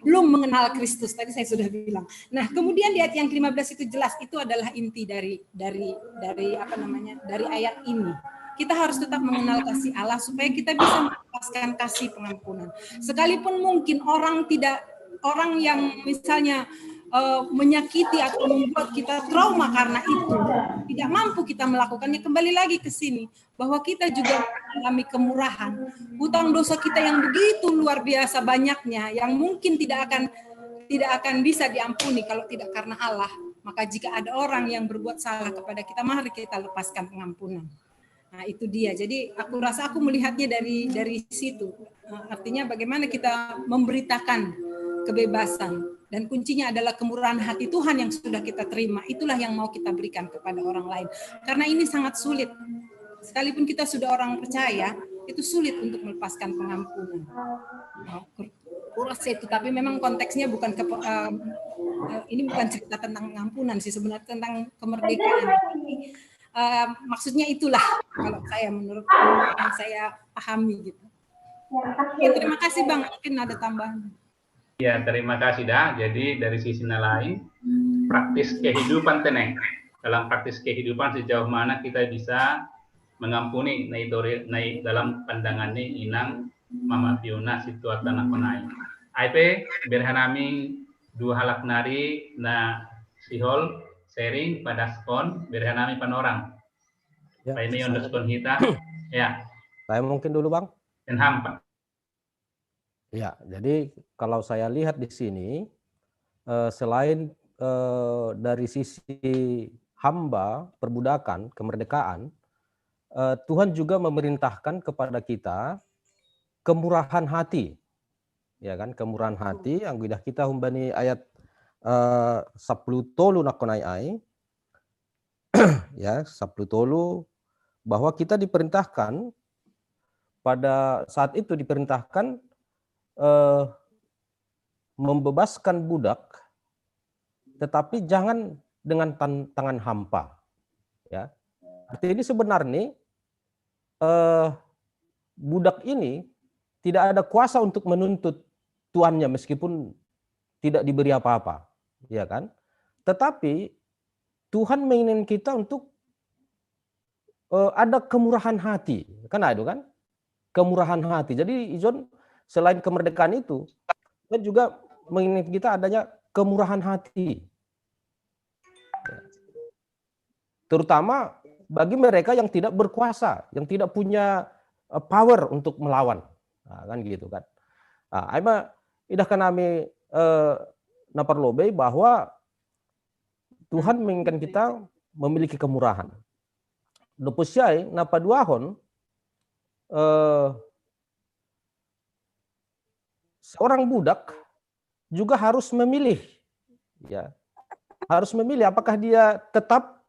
belum mengenal Kristus. Tadi saya sudah bilang. Nah, kemudian di ayat yang ke-lima belas itu jelas itu adalah inti dari dari dari apa namanya? Dari ayat ini. Kita harus tetap mengenal kasih Allah supaya kita bisa melepaskan kasih pengampunan. Sekalipun mungkin orang tidak orang yang misalnya uh, menyakiti atau membuat kita trauma karena itu, tidak mampu kita melakukannya, kembali lagi ke sini bahwa kita juga mengalami kemurahan, hutang dosa kita yang begitu luar biasa banyaknya, yang mungkin tidak akan tidak akan bisa diampuni kalau tidak karena Allah. Maka jika ada orang yang berbuat salah kepada kita, mari kita lepaskan pengampunan. Nah, itu dia. Jadi aku rasa aku melihatnya dari dari situ. Artinya bagaimana kita memberitakan kebebasan dan kuncinya adalah kemurahan hati Tuhan yang sudah kita terima. Itulah yang mau kita berikan kepada orang lain. Karena ini sangat sulit. Sekalipun kita sudah orang percaya, itu sulit untuk melepaskan pengampunan. Kurasa itu, tapi memang konteksnya bukan ke, uh, ini bukan cerita tentang pengampunan sih sebenarnya, tentang kemerdekaan. Uh, maksudnya itulah kalau saya menurut yang saya pahami gitu. Ya, terima kasih Bang, mungkin ada tambahan. Ya, terima kasih dah. Jadi dari sisi lain, praktis kehidupan teneng. Dalam praktis kehidupan sejauh mana kita bisa mengampuni nai dore nai dalam pandangan ni inang mama Fiona situata nako nai. Ai pe berhanami dua halak nari na sihol sharing padaskon berhanami panorang. Ya, Pak ini saya, ondoskon hita. Ya, saya mungkin dulu, Bang. Enham, Pak. Ya, jadi kalau saya lihat di sini, eh, selain eh, dari sisi hamba, perbudakan, kemerdekaan, eh, Tuhan juga memerintahkan kepada kita kemurahan hati. Ya kan, kemurahan hati, anggo idah kita humbani ayat eh, sapuluh tolu nako nai ai, ya, sapuluh tolu, bahwa kita diperintahkan, pada saat itu diperintahkan eh, membebaskan budak, tetapi jangan dengan tan- tangan hampa. Ya, arti ini sebenarnya eh, budak ini tidak ada kuasa untuk menuntut tuannya meskipun tidak diberi apa-apa, ya kan? Tetapi Tuhan menginginkan kita untuk eh, ada kemurahan hati, kan ada kan? Kemurahan hati. Jadi Izon, selain kemerdekaan itu, Tuhan juga menginginkan kita adanya kemurahan hati. Terutama bagi mereka yang tidak berkuasa, yang tidak punya eh, power untuk melawan. Nah, kan gitu kan. Nah, aima idah kanami eh, na parlobei bahwa Tuhan menginginkan kita memiliki kemurahan. Dopo siai, na paduahon, eh, seorang budak juga harus memilih, ya, harus memilih apakah dia tetap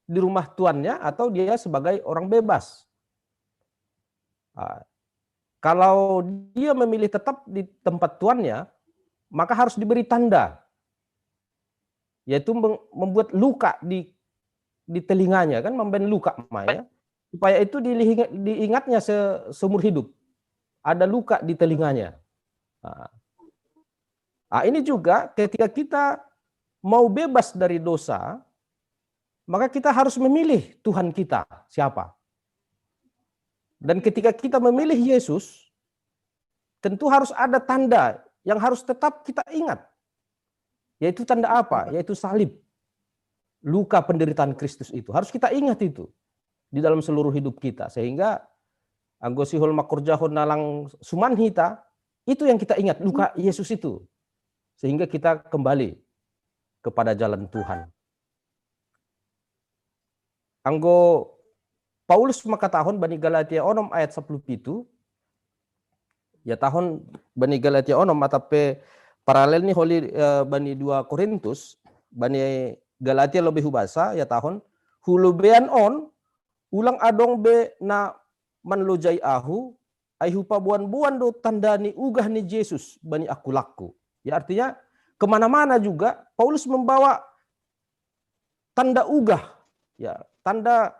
di rumah tuannya atau dia sebagai orang bebas. Nah, kalau dia memilih tetap di tempat tuannya, maka harus diberi tanda, yaitu mem- membuat luka di di telinganya, kan, mambaen luka ma, ya, supaya itu dilihinga- diingatnya se- seumur hidup. Ada luka di telinganya. Nah. Nah, ini juga ketika kita mau bebas dari dosa, maka kita harus memilih Tuhan kita siapa. Dan ketika kita memilih Yesus, tentu harus ada tanda yang harus tetap kita ingat. Yaitu tanda apa? Yaitu salib. Luka penderitaan Kristus itu. Harus kita ingat itu di dalam seluruh hidup kita. Sehingga anggo sihol makorjahon na lang suman hita, itu yang kita ingat, luka Yesus itu. Sehingga kita kembali kepada jalan Tuhan. Anggo Paulus mangkatahon bani Galatia onom ayat sapuluh pitu, ya, tahon bani Galatia onom atap pe paralel ni holi eh, bani dua Korintus, bani Galatia lobi hubasa, ya, tahon, hulubean on, ulang adong be na manlojai ahu, ai hupaboan-boan do tanda ni ugah ni Jesus bani akulakku. Ya, artinya kemana-mana juga Paulus membawa tanda ugah, ya, tanda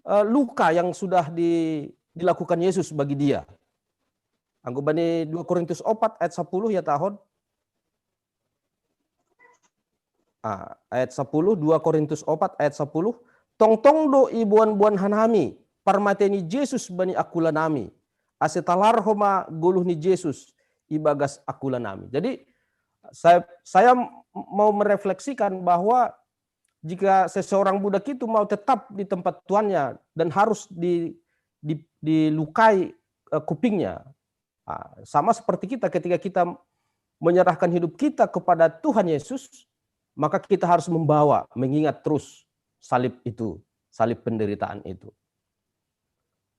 eh, luka yang sudah di, dilakukan Yesus bagi dia. Anggo bani dua Korintus opat ayat sapuluh, ya, tahon. Ah, ayat sapuluh, dua Korintus opat ayat sapuluh, tongtong do iboan-boan hanami parmatei ni Jesus bani akula nami, ase talar homa goluh ni Jesus ibagas akula nami. Jadi saya saya mau merefleksikan bahwa jika seseorang budak itu mau tetap di tempat tuannya dan harus di, di, dilukai uh, kupingnya, sama seperti kita, ketika kita menyerahkan hidup kita kepada Tuhan Yesus, maka kita harus membawa, mengingat terus salib itu, salib penderitaan itu.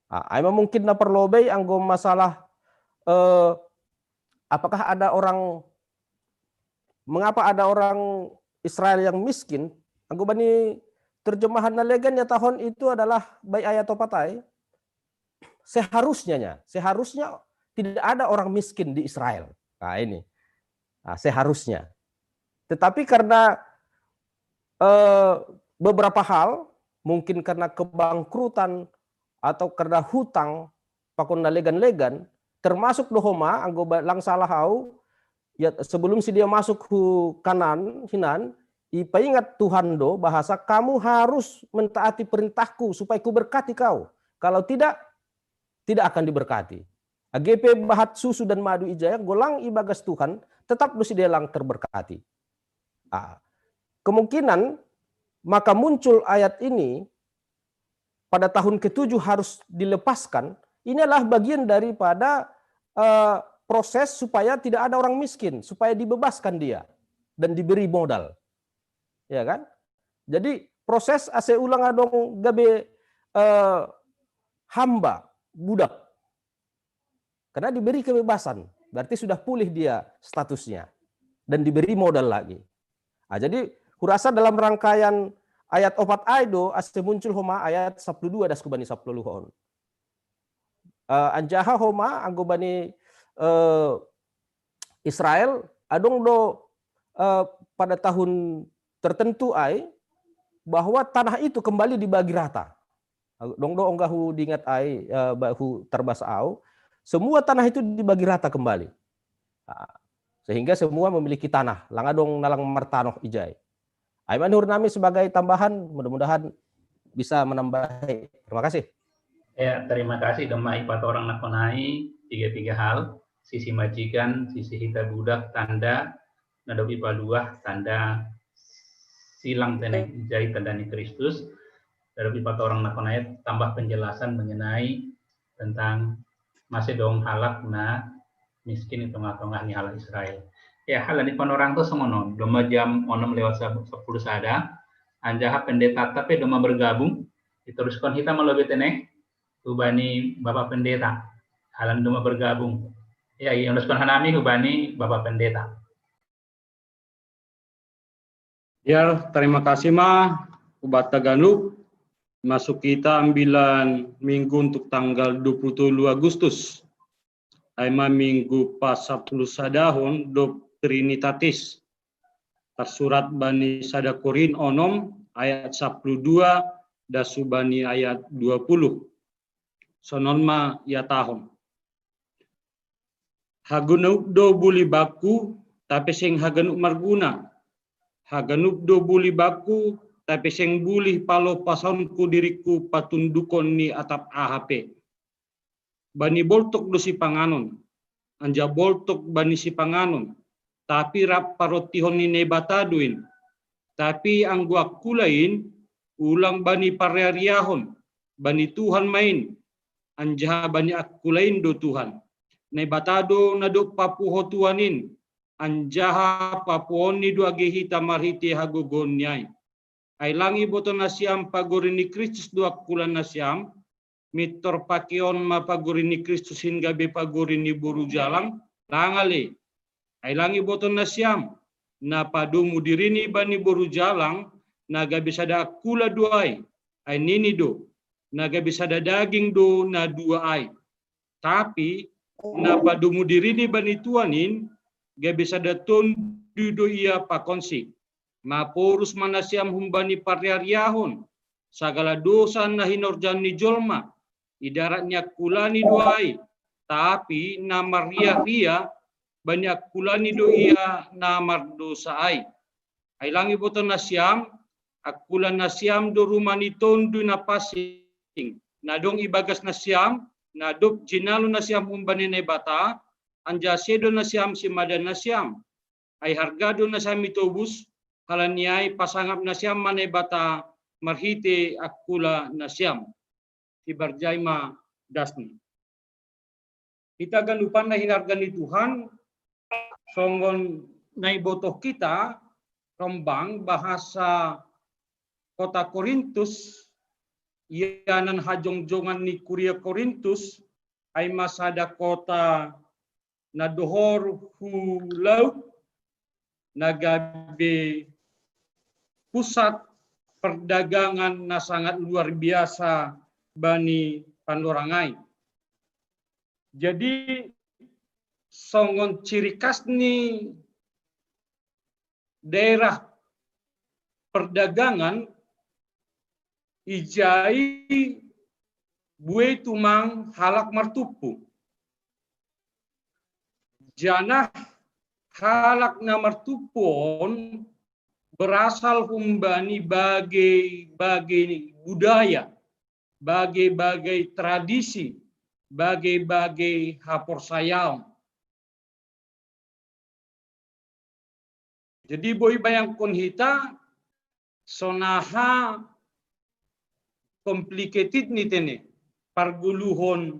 Nah, aima mungkin na parlobei anggo masalah eh, apakah ada orang, mengapa ada orang Israel yang miskin? Anggo bani terjemahan na legan, ya, tahon, itu adalah baik ayat opat ai. Seharusnya, seharusnya tidak ada orang miskin di Israel. Nah, ini. Nah, seharusnya. Tetapi karena eh, beberapa hal, mungkin karena kebangkrutan atau karena hutang, pakon na legan-legan, termasuk do homa, anggo lang salah au, ya, sebelum si dia masuk hu Kanan hinan, Ipaingat Tuhan do bahasa kamu harus mentaati perintahku supaya kuberkati kau. Kalau tidak, tidak akan diberkati. Age pe bahat susu dan madu ija ya, golang ibagas Tuhan, tetap do sidea lang terberkati. Ah, kemungkinan maka muncul ayat ini pada tahun ketujuh harus dilepaskan, ini adalah bagian daripada eh, proses supaya tidak ada orang miskin, supaya dibebaskan dia dan diberi modal. Ya kan? Jadi proses ase ulang adong gabe eh, hamba, budak. Karena diberi kebebasan, berarti sudah pulih dia statusnya dan diberi modal lagi. Nah, jadi hurasa dalam rangkaian ayat opat ai do ase muncul homa ayat sapuluh dua das kubani sapuluh on. Uh, anjaha homa anggo bani uh, Israel adong do uh, pada tahun tertentu ai bahwa tanah itu kembali dibagi rata. Dong do onggahu diingat ai uh, bahu tarbas au, semua tanah itu dibagi rata kembali. Nah, sehingga semua memiliki tanah, lang adong nalang martanoh ijai. Ai manurut nami sebagai tambahan, mudah-mudahan bisa menambahi. Terima kasih. Ya, terima kasih. Dema ipat orang nakonai tiga-tiga hal, sisi majikan, sisi hita budak, tanda, nadopi paluah, tanda silang teneng ijai tanda ni Kristus. Nadopi ipat orang nakonai tambah penjelasan mengenai tentang masih dong halak na miskin di tengah-tengah ni halak Israel. Ya, halak ni panorang tu songonon, doma jam onom lewat sepuluh sada, anjaha pendeta tapi doma bergabung, diteruskan kita melalui teneh, hubani Bapak Pendeta, halan doma bergabung. Ya, yang teruskan hanami hubani Bapak Pendeta. Ya, terima kasih ma, ubat taganuk. Masuk kita ambilan minggu untuk tanggal dua puluh tujuh Agustus. Ai ma minggu pas sapuluh sadahon dob Trinitatis. Tersurat bani sada Korin onom ayat sapuluh dua dasu bani ayat dua puluh. Sonon ma ia tahun. Haganup do bulih bakku, tapi seng haganup marguna. Haganup do bulih bakku, tapi seng bulih palo pasonku diriku patundukon ni atap ahape. Bani boltok do sipanganon, anjaha boltok bani sipanganon, tapi rap parotihon ni Naibata do in. Tapi anggo akkulain, ulang bani parriariahon, bani Tuhan main, anjaha bani akkulain do Tuhan. Naibata do na dob papuho Tuhan in, anjaha papuhonni do age hita marhite hagogoonni ai. Ai lang iboto nasiam pagori ni Kristus do akkulan nasiam, mintor pakeon ma pagori ni Kristus in gabe pagori ni boru jalang, lang ale. Ai lang iboto nasiam, na padomu dirini bani boru jalang, na gabe sada akkula do ai, ai nini do, na gabe sada daging do na dua ai. Tapi na padomu dirini bani Tuhan in, gabe sada tondu do ia pakonsi. Maporus ma nasiam humbani parriariahon, sagala dosa na hinorjahon ni jolma, idarat ni akkulani do ai, tapi na marriah-riah bani akkulani do ia na mardosa ai. Ai lang iboto nasiam, akkulan nasiam do rumah ni tondu na pansing, na dong ibagas nasiam, na dob jinalo nasiam humbani Naibata, anjaha sedo nasiam simada nasiam. Ai harga do nasiam itobus, halani ai pasangap nasiam ma Naibata marhite akkula nasiam. Ibarjai ma dasni. Hita ganupan na hinarga ni Tuhan, songon na ibotoh kita, rombang bahasa kota Korintus, ianan hajongjongan ni kuria Korintus, ai ma sada kota na dohor hu laut, na gabe pusat perdagangan na sangat luar biasa bani panorang ai. Jadi songon ciri khas ni daerah perdagangan ijai buei tumang halak martumpu. Janah halak na martumpu on berasal humbani bagai-bagai budaya, bagai-bagai tradisi, bagai-bagai haporsayaon. Jadi boi bayangkon hita, sonaha complicated ni tene pargoluhon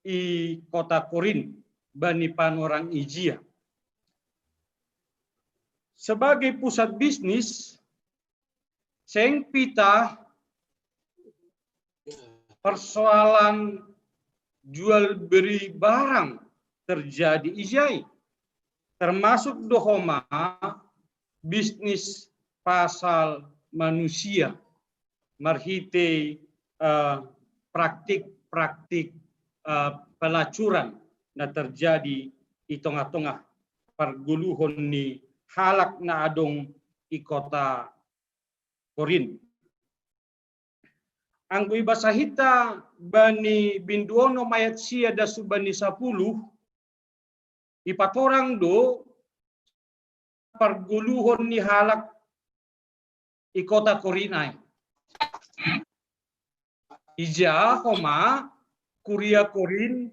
i kota Korin bani panorang ijia. Sebagai pusat bisnis, seng pita persoalan jual beri barang terjadi ijai, termasuk dohoma bisnis pasal manusia marhitei praktik-praktik uh, pelacuran na terjadi i tongah-tongah pargoluhon ni halak na adong i kota Korin. Anggo ibasa hita bani bindu onom ayat sia dasu bani sapuluh, ipatorang do pargoluhon ni halak i kota Korin ai. Ija homa kuria Korin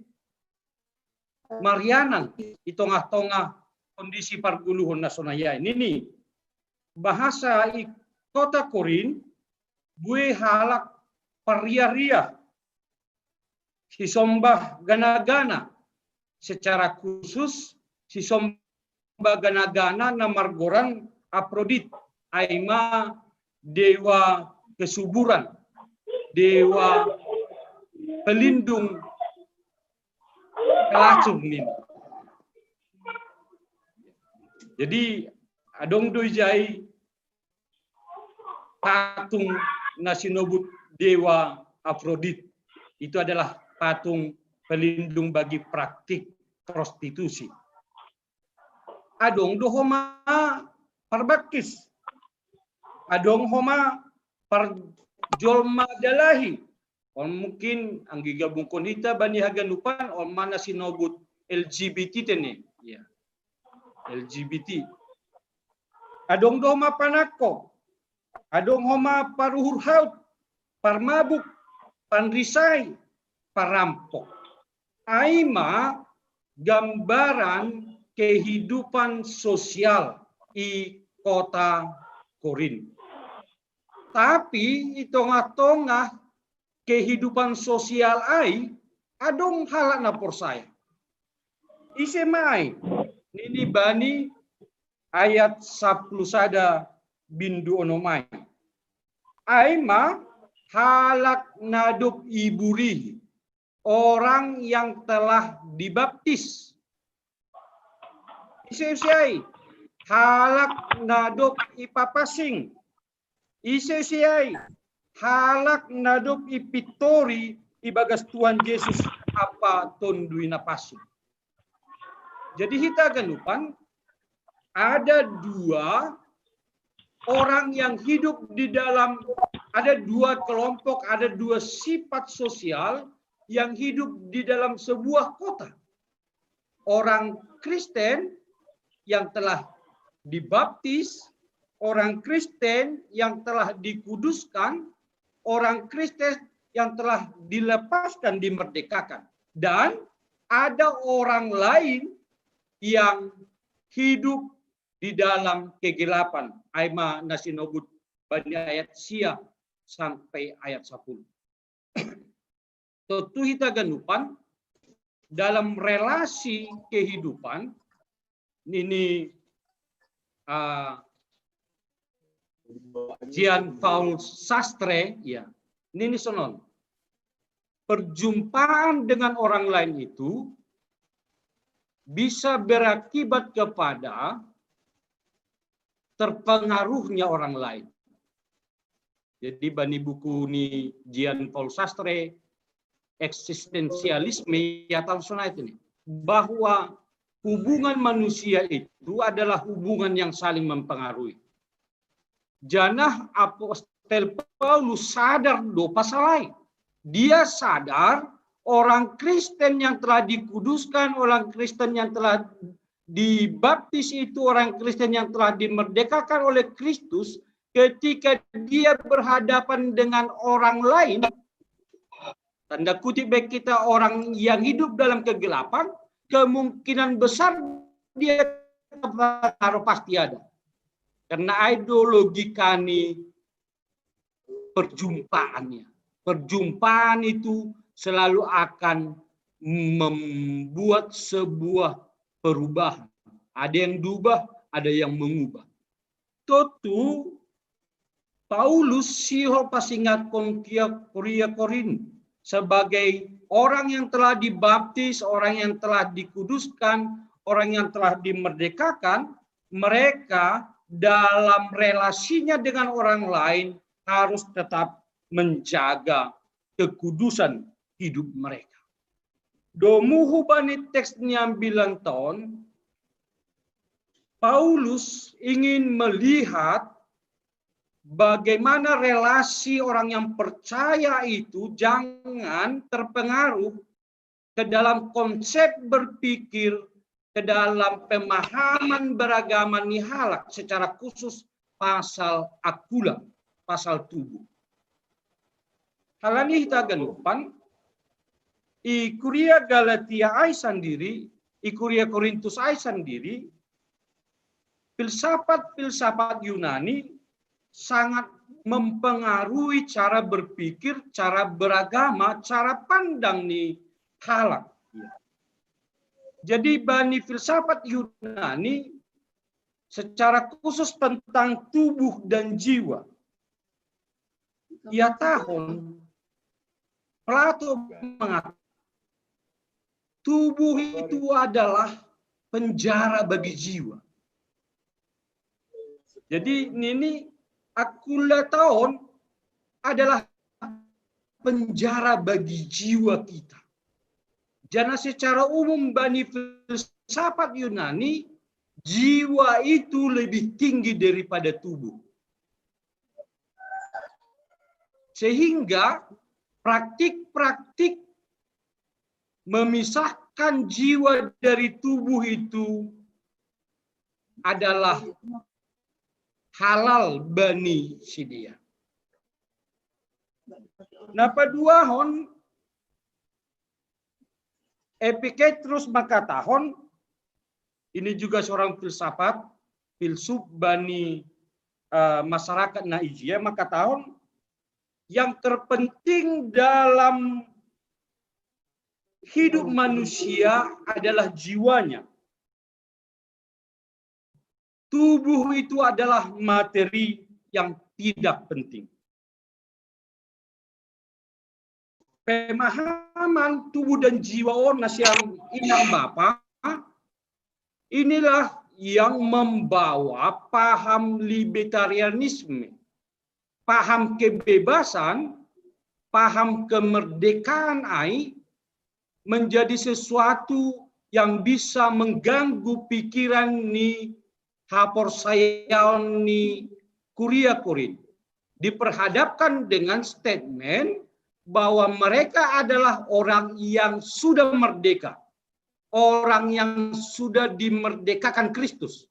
marianan i tongah-tongah kondisi pargoluhon na sonai ai. Nini, bahasa i kota Korin bue halak parria-ria, sisombah gana-gana, secara khusus sisombah gana-gana na margoran Aprodit, ai ma dewa kesuburan, dewa pelindung pelacur nini. Jadi adong do ijai patung na sinobut dewa Afrodit. Itu adalah patung pelindung bagi praktik prostitusi. Adong do homa parbangkis, adong homa parjolma dalahi. On mungkin anggi gabungkon hita bani haganupan on ma na sinobut L G B T tene. Ya. L G B T. Adong do homa panangko, adong homa paruhur haut, parmabuk, panrisai, parampok. Ai ma gambaran kehidupan sosial i kota Korin. Tapi i tongah-tongah kehidupan sosial ai adong halak na porsaya. Ise ma ai? Nini bani ayat sapuluh sada bindu onom ai. Ai ma halak na dob iburihi, orang yang telah dibaptis. Ise-ise ai? Halak na dob ipapansing. Ise-ise ai? Halak na dob ipintori ibagas Tuhan Jesus ampa Tonduy Napansing. Jadi hita ganupan ada dua orang yang hidup di dalam, ada dua kelompok, ada dua sifat sosial yang hidup di dalam sebuah kota. Orang Kristen yang telah dibaptis, orang Kristen yang telah dikuduskan, orang Kristen yang telah dilepaskan, dimerdekakan. Dan ada orang lain yang hidup di dalam kegelapan. Ai ma na sinobut bani ayat sia sampai ayat sapuluh. Tontu hita ganupan dalam relasi kehidupan nini uh, Jean Paul Sartre, ya, nini sonon. Perjumpaan dengan orang lain itu bisa berakibat kepada terpengaruhnya orang lain. Jadi bani buku ni Jean Paul Sartre, eksistensialisme, ya, tahun sonai ini, bahwa hubungan manusia itu adalah hubungan yang saling mempengaruhi. Janah apostel Paulus sadar do pasal ai. Dia sadar orang Kristen yang telah dikuduskan, orang Kristen yang telah dibaptis itu orang Kristen yang telah dimerdekakan oleh Kristus, ketika dia berhadapan dengan orang lain, tanda kutip, baik kita orang yang hidup dalam kegelapan, kemungkinan besar dia terpengaruh, pasti ada. Karena ideologi kami perjumpaannya. Perjumpaan itu selalu akan membuat sebuah perubahan. Ada yang diubah, ada yang mengubah. Totu Paulus sihol pasingatkon kia Kuria Korin sebagai orang yang telah dibaptis, orang yang telah dikuduskan, orang yang telah dimerdekakan, mereka dalam relasinya dengan orang lain harus tetap menjaga kekudusan hidup mereka. Domuhu bani teks niambilan tahun, Paulus ingin melihat bagaimana relasi orang yang percaya itu jangan terpengaruh ke dalam konsep berpikir, ke dalam pemahaman beragama ni halak, secara khusus pasal akula, pasal tubuh. Hal ini kita ganupan, i Kuria Galatia ai sandiri, i Kuria Korintus ai sandiri, filsafat-filsafat Yunani sangat mempengaruhi cara berpikir, cara beragama, cara pandang ni halak. Jadi bani filsafat Yunani secara khusus tentang tubuh dan jiwa. Ia tahun Plato mengatakan tubuh itu adalah penjara bagi jiwa. Jadi nini akula tahun adalah penjara bagi jiwa kita. Karena secara umum bani filsafat Yunani, jiwa itu lebih tinggi daripada tubuh. Sehingga praktik-praktik memisahkan jiwa dari tubuh itu adalah halal bani sidia. Napa dua hon Epictetus makatahon, ini juga seorang filsafat, filsuf bani uh, masyarakat Nigeria, makatahon yang terpenting dalam hidup manusia adalah jiwanya. Tubuh itu adalah materi yang tidak penting. Pemahaman tubuh dan jiwa orang nasiang inang bapa inilah yang membawa paham libertarianisme, paham kebebasan, paham kemerdekaan ai menjadi sesuatu yang bisa mengganggu pikiran ni haporsayaon ni Kuria Korin. Diperhadapkan dengan statement bahwa mereka adalah orang yang sudah merdeka, orang yang sudah dimerdekakan Kristus.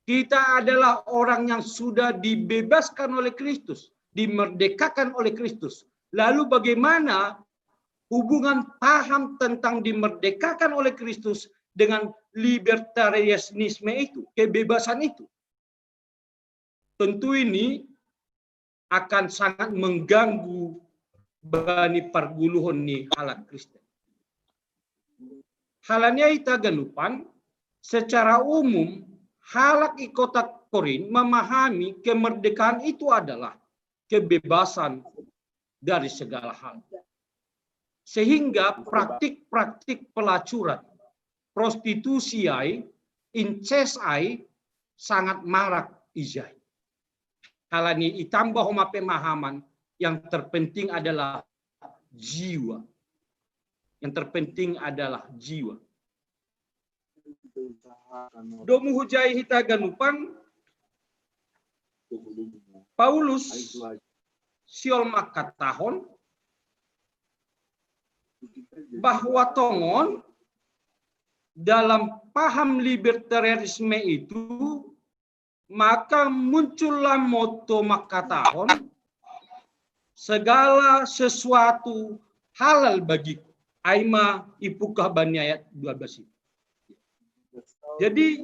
Kita adalah orang yang sudah dibebaskan oleh Kristus, dimerdekakan oleh Kristus. Lalu bagaimana hubungan paham tentang dimerdekakan oleh Kristus dengan libertarianisme itu, kebebasan itu? Tentu ini akan sangat mengganggu bani parguluhon ni halak Kristen. Halani ai ita ganupan, secara umum halak i kota Korin memahami kemerdekaan itu adalah kebebasan dari segala hal. Sehingga praktik-praktik pelacuran, prostitusi ai, inses ai sangat marak ijai. Halani i tamba homa pemahaman, yang terpenting adalah jiwa. Yang terpenting adalah jiwa. Domu hujai hita ganupan, Paulus sihol makatahon bahwa tongon dalam paham libertarianisme itu, maka muncullah moto makatahon, segala sesuatu halal bagiku. Ai ma ipungkah bani ayat dua belas itu. Jadi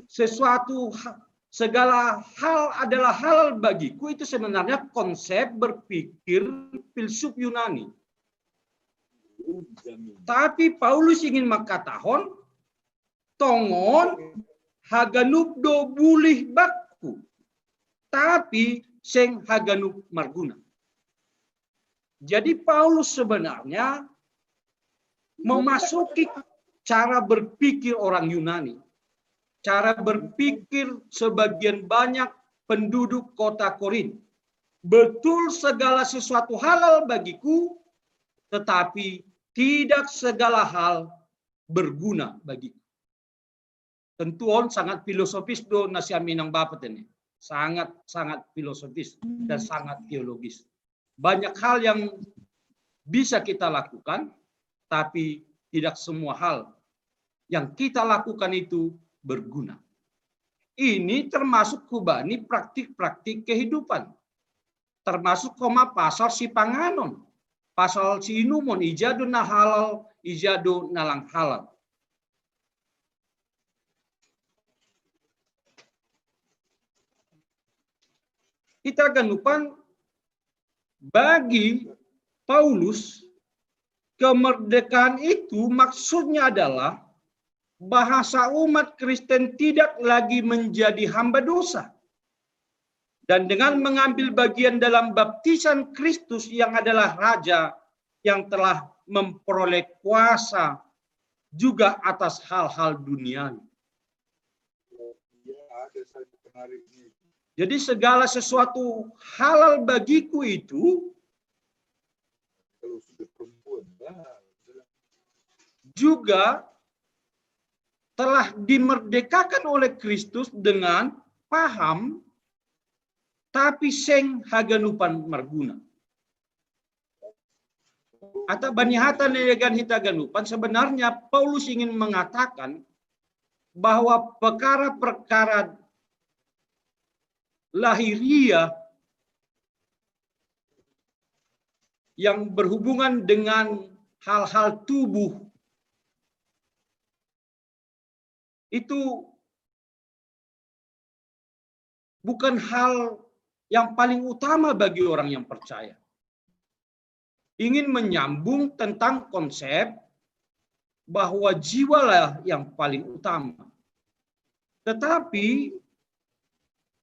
sesuatu ha-, segala hal adalah halal bagiku itu sebenarnya konsep berpikir filsuf Yunani. Tapi Paulus ingin makatahon, tongon haganup do bulih bakku, tapi seng haganup marguna. Jadi Paulus sebenarnya memasuki cara berpikir orang Yunani, cara berpikir sebagian banyak penduduk kota Korin. Betul segala sesuatu halal bagiku, tetapi tidak segala hal berguna bagiku. Tentu on sangat filosofis do nasi aminang bapat ini. Sangat, sangat filosofis dan sangat teologis. Banyak hal yang bisa kita lakukan, tapi tidak semua hal yang kita lakukan itu berguna. Ini termasuk hubani praktik-praktik kehidupan. Termasuk homa pasal sipanganon, pasal siinumon, ija do na halal, ija do na lang halal. Hita ganupan, bagi Paulus, kemerdekaan itu maksudnya adalah bahasa umat Kristen tidak lagi menjadi hamba dosa. Dan dengan mengambil bagian dalam baptisan Kristus yang adalah Raja yang telah memperoleh kuasa juga atas hal-hal duniawi. Jadi segala sesuatu halal bagiku itu juga telah dimerdekakan oleh Kristus dengan paham, tapi seng haganupan marguna. Atau bani hata ni legan hita ganupan, sebenarnya Paulus ingin mengatakan bahwa perkara-perkara lahiriah yang berhubungan dengan hal-hal tubuh itu bukan hal yang paling utama bagi orang yang percaya. Ingin menyambung tentang konsep bahwa jiwalah yang paling utama. Tetapi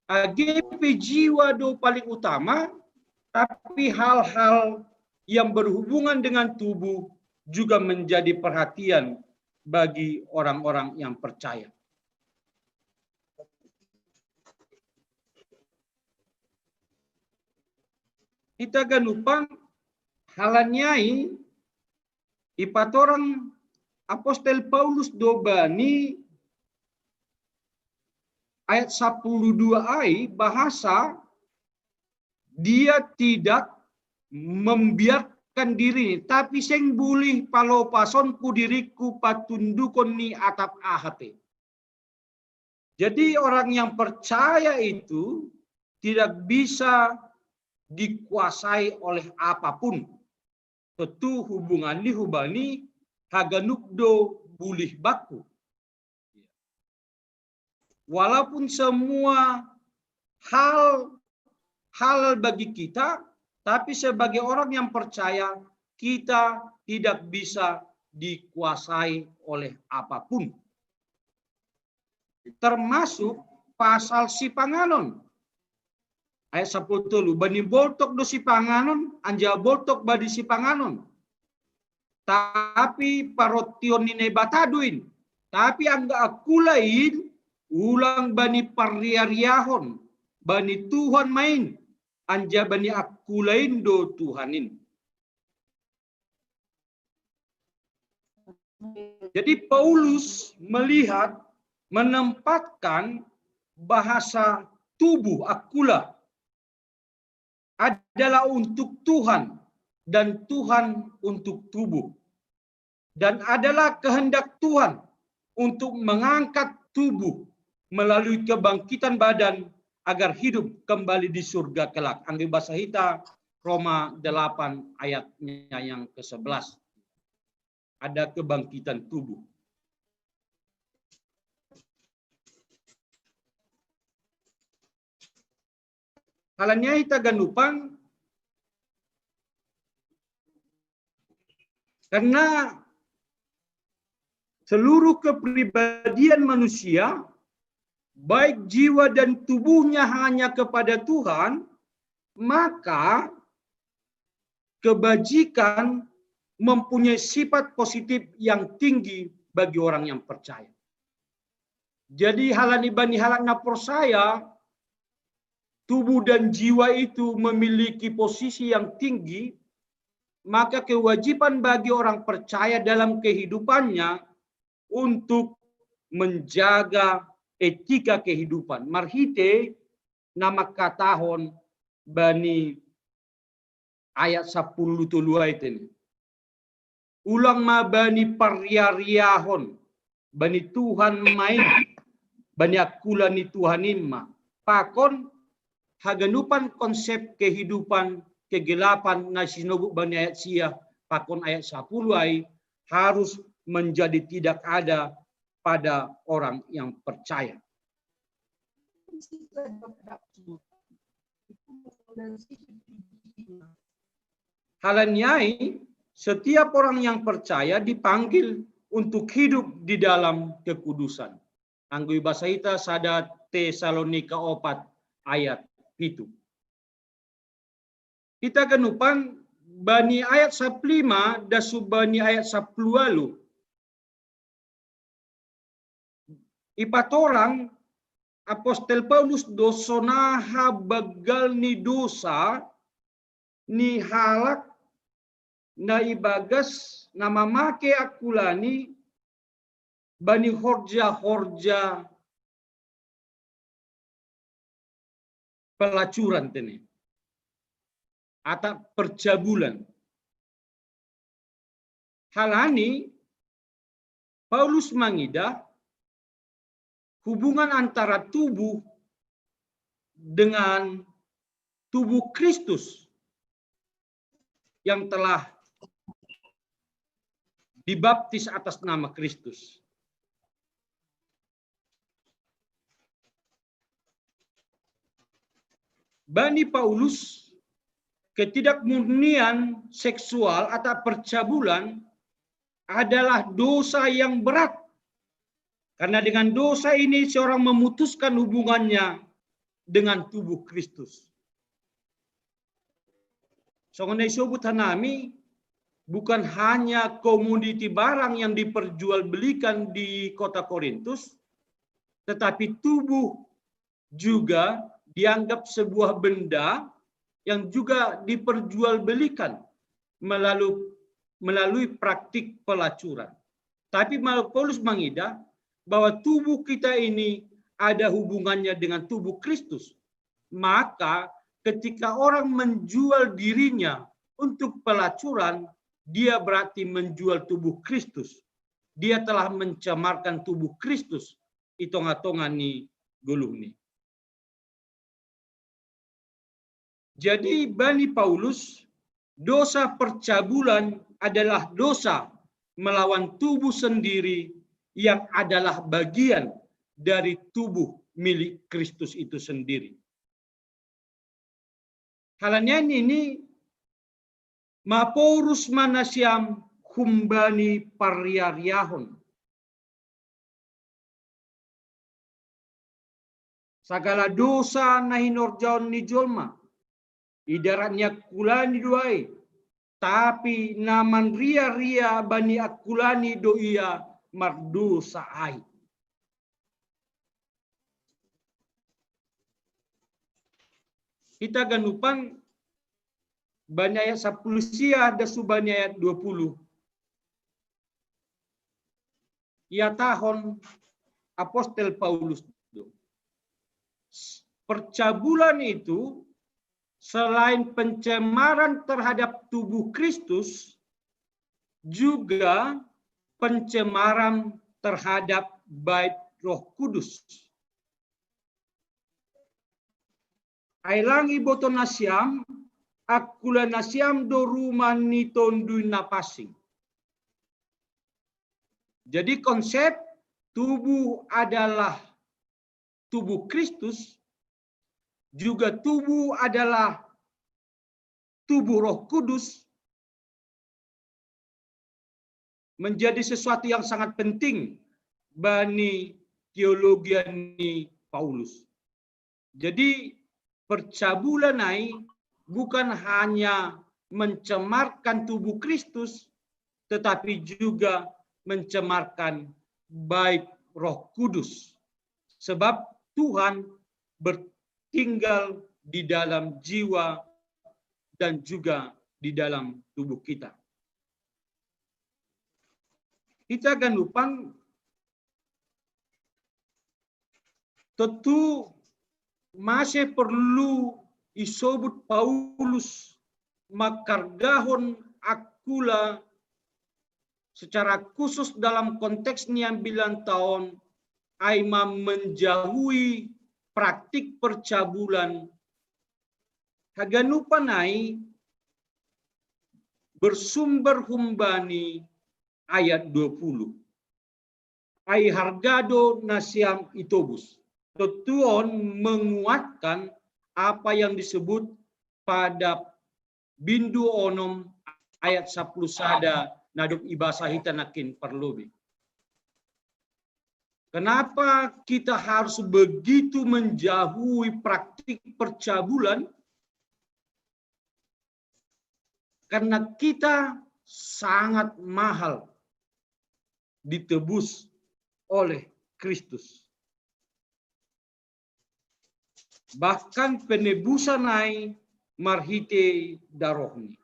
A G P jiwa do paling utama, tapi hal-hal yang berhubungan dengan tubuh juga menjadi perhatian bagi orang-orang yang percaya. Hita ganupan, halaniai ipatorang apostel Paulus do bani ayat sapuluh dua ai bahasa dia tidak membiarkan diri, tapi seng bulih palopason ku diriku patundukon ni atap ahate. Jadi orang yang percaya itu tidak bisa dikuasai oleh apapun. Tentu hubungan ni hubani haganup do bulih baku. Walaupun semua hal halal bagi kita, tapi sebagai orang yang percaya kita tidak bisa dikuasai oleh apapun. Termasuk pasal sipanganon. Ayat sapuluh tolu, bani boltok do sipanganon, anjaha boltok bani sipanganon. Tapi parontion ni Naibata do in. Tapi anggo angkula in, ulang bani parriah-riahon, bani Tuhan ma in, anjaha bani angkula in do Tuhan in. Jadi Paulus melihat, menempatkan bahasa tubuh, angkula, adalah untuk Tuhan dan Tuhan untuk tubuh. Dan adalah kehendak Tuhan untuk mengangkat tubuh melalui kebangkitan badan agar hidup kembali di surga kelak. Anggo i bahasa hita, Roma delapan ayatnya yang kesebelas. Ada kebangkitan tubuh. Hal ni ai hita ganupan, karena seluruh kepribadian manusia, baik jiwa dan tubuhnya, hanya kepada Tuhan, maka kebajikan mempunyai sifat positif yang tinggi bagi orang yang percaya. Jadi, hal ni bani halak na porsaya, tubuh dan jiwa itu memiliki posisi yang tinggi, maka kewajiban bagi orang percaya dalam kehidupannya untuk menjaga etika kehidupan. Marhite na mangkatahon bani ayat sapuluh tolu ai tene. Ulang ma bani parriah-riahon, bani Tuhan ma i, bani angkula ni Tuhan i ma. Pakon haganupan konsep kehidupan kegelapan na sinobut bani ayat sia, pakon ayat sapuluh ai, harus menjadi tidak ada pada orang yang percaya. Hal ni ai, setiap orang yang percaya dipanggil untuk hidup di dalam kekudusan. Anggo i bahasa hita, sada Tesalonika opat ayat pitu. Hita ganupan, bani ayat sapuluh lima das tu bani ayat sapuluh ualu, ipatorang apostel Paulus do sonaha banggal ni dosa ni halak na ibagas na mamake angkula ni bani horja-horja pelacuran tene, atau percabulan. Hal ni ai Paulus mangidah hubungan antara tubuh dengan tubuh Kristus yang telah dibaptis atas nama Kristus. Bani Paulus, ketidakmurnian seksual atau percabulan adalah dosa yang berat. Karena dengan dosa ini seorang memutuskan hubungannya dengan tubuh Kristus. Songon na isobut hanami, bukan hanya komoditi barang yang diperjualbelikan di kota Korintus, tetapi tubuh juga dianggap sebuah benda yang juga diperjualbelikan melalui, melalui praktik pelacuran. Tapi Paulus mangidah bahwa tubuh kita ini ada hubungannya dengan tubuh Kristus. Maka ketika orang menjual dirinya untuk pelacuran, dia berarti menjual tubuh Kristus. Dia telah mencemarkan tubuh Kristus i tonga-tonga ni goluhni. Jadi bani Paulus, dosa percabulan adalah dosa melawan tubuh sendiri yang adalah bagian dari tubuh milik Kristus itu sendiri. Hal ni ai nini, maporus ma nasiam humbani parriah-riahon. Sagala dosa na hinorjaon ni jolma, idarat ni angkula ni do ai, tapi na manriah-riah bani angkula ni do ia mardosa ai. Hita ganupan bani ayat sapuluh sia das tu bani ayat dua puluh. Ihatahon apostel Paulus do, percabulan itu selain pencemaran terhadap tubuh Kristus, juga pencemaran terhadap bait Roh Kudus. Ai langi boto nasiam, akula nasiam do ruma ni Tonduy Napansing. Jadi konsep tubuh adalah tubuh Kristus, juga tubuh adalah tubuh Roh Kudus, menjadi sesuatu yang sangat penting bani teologi ni Paulus. Jadi percabulan ai bukan hanya mencemarkan tubuh Kristus, tetapi juga mencemarkan bait Roh Kudus. Sebab Tuhan bertinggal di dalam jiwa dan juga di dalam tubuh kita. Kita ganupan, tentu masih perlu isobut Paulus makargahon akula secara khusus dalam konteks ni ambilan taon ai ma menjauhi praktik percabulan. Haganupan ai bersumber humbani ayat dua puluh. Ai harga do nasiam itobus. Tentu on menguatkan apa yang disebut pada bindu onom ayat sapuluh sada na dob ibasa hita nangkin parlobei. Kenapa kita harus begitu menjauhi praktik percabulan? Karena kita sangat mahal ditebus oleh Kristus. Bahkan penebusan ai marhite darohni.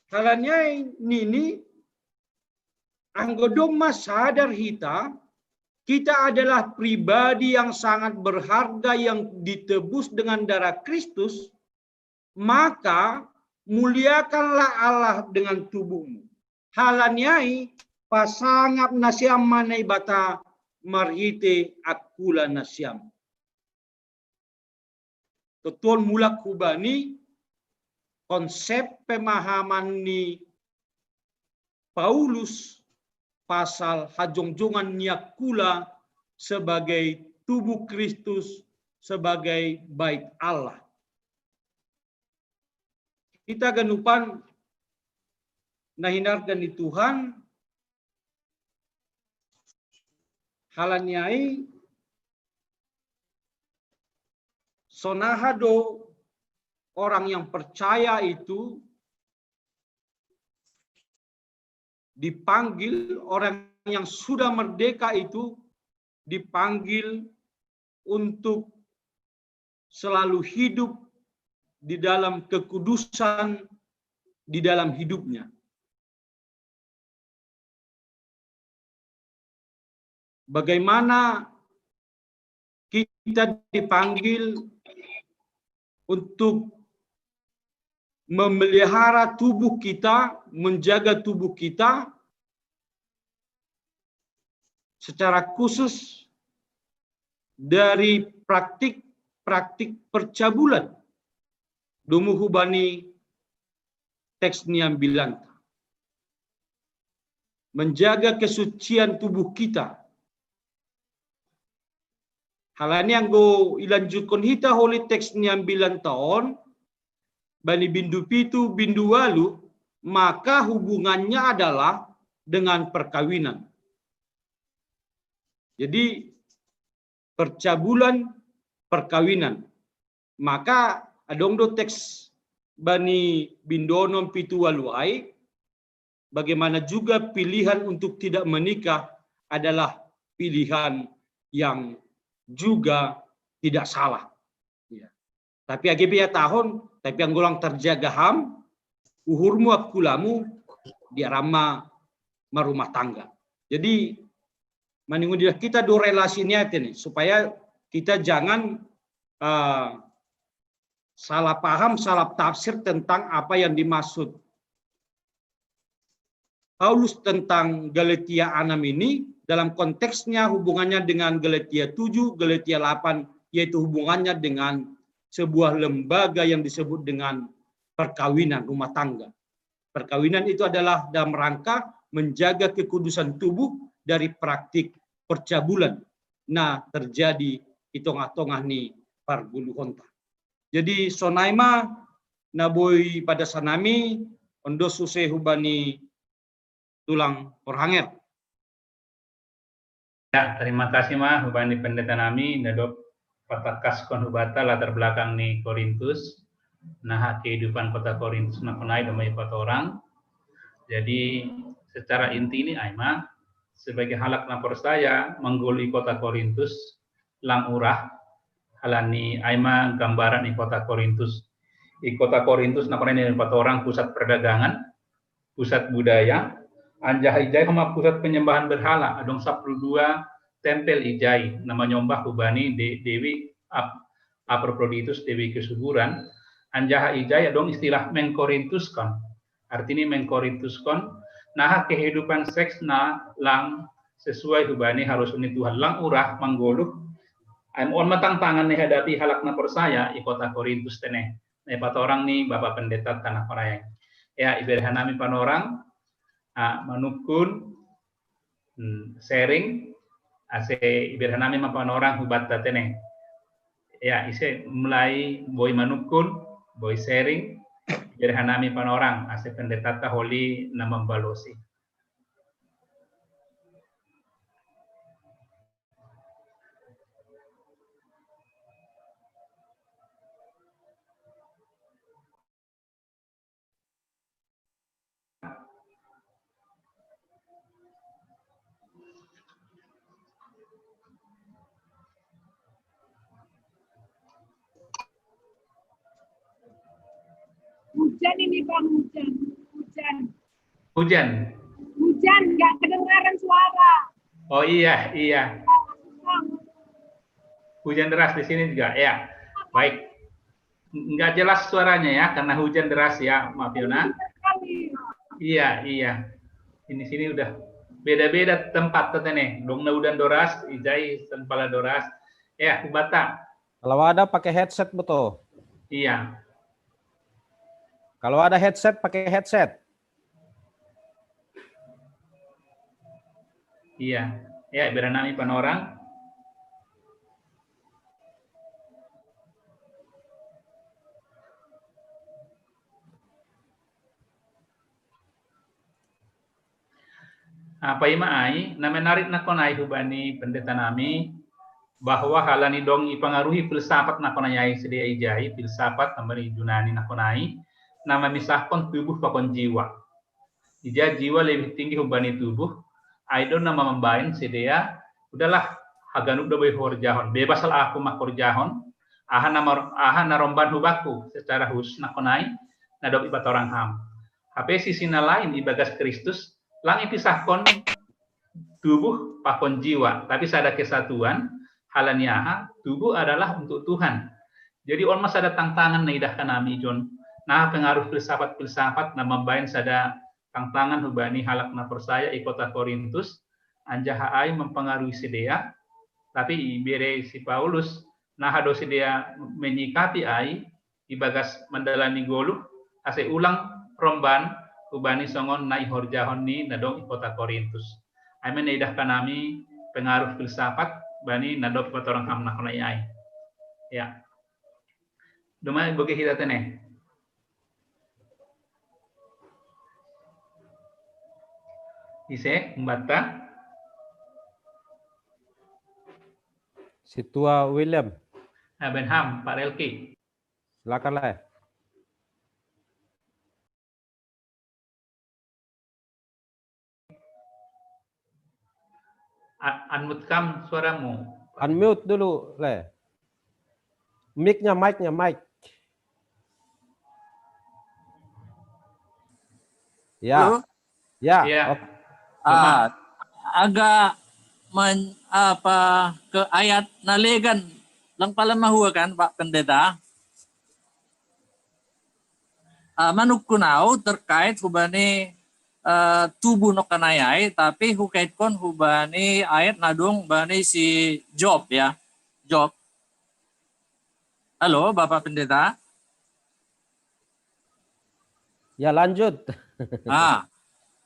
Halani ai nini, anggo domma sadar hita, kita adalah pribadi yang sangat berharga yang ditebus dengan darah Kristus, maka muliakanlah Allah dengan tubuhmu. Halani ai pasangap nasiam ma Naibata marhite akula nasiam. Tentu on mulak hubani konsep pemahaman ni Paulus pasal hajongjongan ni akula sebagai tubuh Kristus, sebagai bait Allah. Hita ganupan na hinarga ni Tuhan, halani ai sonaha do orang yang percaya itu dipanggil, orang yang sudah merdeka itu dipanggil untuk selalu hidup di dalam kekudusan di dalam hidupnya. Bagaimana kita dipanggil untuk memelihara tubuh kita, menjaga tubuh kita secara khusus dari praktik-praktik percabulan. Domu hubani teks ni ambilanta. Menjaga kesucian tubuh kita. Halani anggo ilanjutkon hita holi teks ni ambilanta on, bani bindu pitu, bindu walu, maka hubungannya adalah dengan perkawinan. Jadi percabulan, perkawinan. Maka adong do teks bani bindu onom, pitu, walu ai, bagaimana juga pilihan untuk tidak menikah adalah pilihan yang juga tidak salah. Ya. Tapi age pe ia tahun, tapi anggo lang terjaga ham, uhurmu, akulamu, dia rama marumah tangga. Jadi maningon dia kita do relasi niate nih, supaya kita jangan uh, salah paham, salah tafsir tentang apa yang dimaksud Paulus tentang Galatia enam ini, dalam konteksnya hubungannya dengan Galatia tujuh, Galatia delapan, yaitu hubungannya dengan sebuah lembaga yang disebut dengan perkawinan rumah tangga. Perkawinan itu adalah dalam rangka menjaga kekudusan tubuh dari praktik percabulan. Nah, terjadi di tongah-tongah ni parguluhonta. Jadi sonai ma na boi padasanami, ondo suse hubani tulang porhanger. Ya, terima kasih ma hubani pendeta nami, na dob patakaskon hubata latar belakang ni Korintus, naha kehidupan kota Korintus na konai do ma ipatorang. Jadi secara inti ni ai ma, sebagai halak na porsaya manggoluhi kota Korintus, lang urah, halani ai ma gambaran i kota Korintus. I kota Korintus na konai do ma ipatorang pusat perdagangan, pusat budaya, anjaha ijai homa pusat penyembahan berhala, adong sapuluh dua tempel ijai na manyombah hubani de, dewi Ap, Aphrodite, dewi kesuburan, anjaha ijai adong istilah mengkorintuskon. Artini mengkorintuskon, naha kehidupan seks na lang sesuai hubani harosuh ni Tuhan, lang urah manggoluh. Ai ma on ma tantangan na ihadapi halak na porsaya i kota Korintus tene. Na ipatorang ni Bapa Pendeta ta na konai. Ya, iberhanami panorang, ah, manungkun, hmm, sharing, ase iberhanami ma panorang hubata tene. Ya, ise mulai boi manungkun, boi sharing, iberhanami panorang, ase pendeta ta holi na mambalosi. Hujan ini Bang, hujan. Hujan. Hujan. Hujan, nggak kedengaran suara. Oh iya, iya. Hujan deras di sini juga, ya. Baik. Nggak jelas suaranya ya, karena hujan deras ya, maaf Yona. Iya, iya. Ini sini udah beda-beda tempat tetene. Dong na udan doras, ijai sempala doras. Ya, hubata. Kalau ada pakai headset betul. Iya. Kalau ada headset pakai headset. Iya. Ya, iberhanami panorang. Apa ima ai, na menarik na konai hubani pendeta nami, bahwa halani dong ipangaruhi filsafat na konai ai sedia ijai, filsafat na mani Junani na konai, na mamisahkon tubuh pakon jiwa. Ija jiwa lebih tinggi hubani tubuh, ai do na mambaen sedia, udahlah, haganup do boi horjahon, bebas lah aku ma horjahon, aha na, aha na romban hubaku secara khusus na konai, na dob ipatorang ham. Hape sisi na lain ibagas Kristus, lang ipisahkon tubuh pakon jiwa, tapi sada kesatuan, halani aha, tubuh adalah untuk Tuhan. Jadi on ma sada tantangan na idahkan nami jon, na pengaruh filsafat-filsafat na mambaen sada tantangan hubani halak na porsaya i kota Korintus, anjaha ai mempengaruhi sedia, tapi ibere si Paulus, naha do sedia menyikapi ai, ibagas mandalani goluh, ase ulang romban hubani songon na ihorjahon ni na dong i kota Korintus. Ai ma na idahkan nami pengaruh filsafat bani na dob ipatorang ham na konai ai. Ya. Doma boge hita tene. Ise, umbatta. Situa William. Aben ham, Pak Relki. Silakan lah. Unmute kam suaramu. Unmute dulu, Le. Mic-nya, mic-nya, mic. Ya. Halo? Ya. Ya. Okay. Ah, agak men, apa ke ayat na legan lang pala mahua kan Pak Pendeta? Ah, manuk kunau terkait hubani, ah, tubuh no kanayai, tapi hukaitkon hubani ayat nadong bani si Job ya. Job. Halo, Bapak Pendeta. Ya, lanjut. Ah,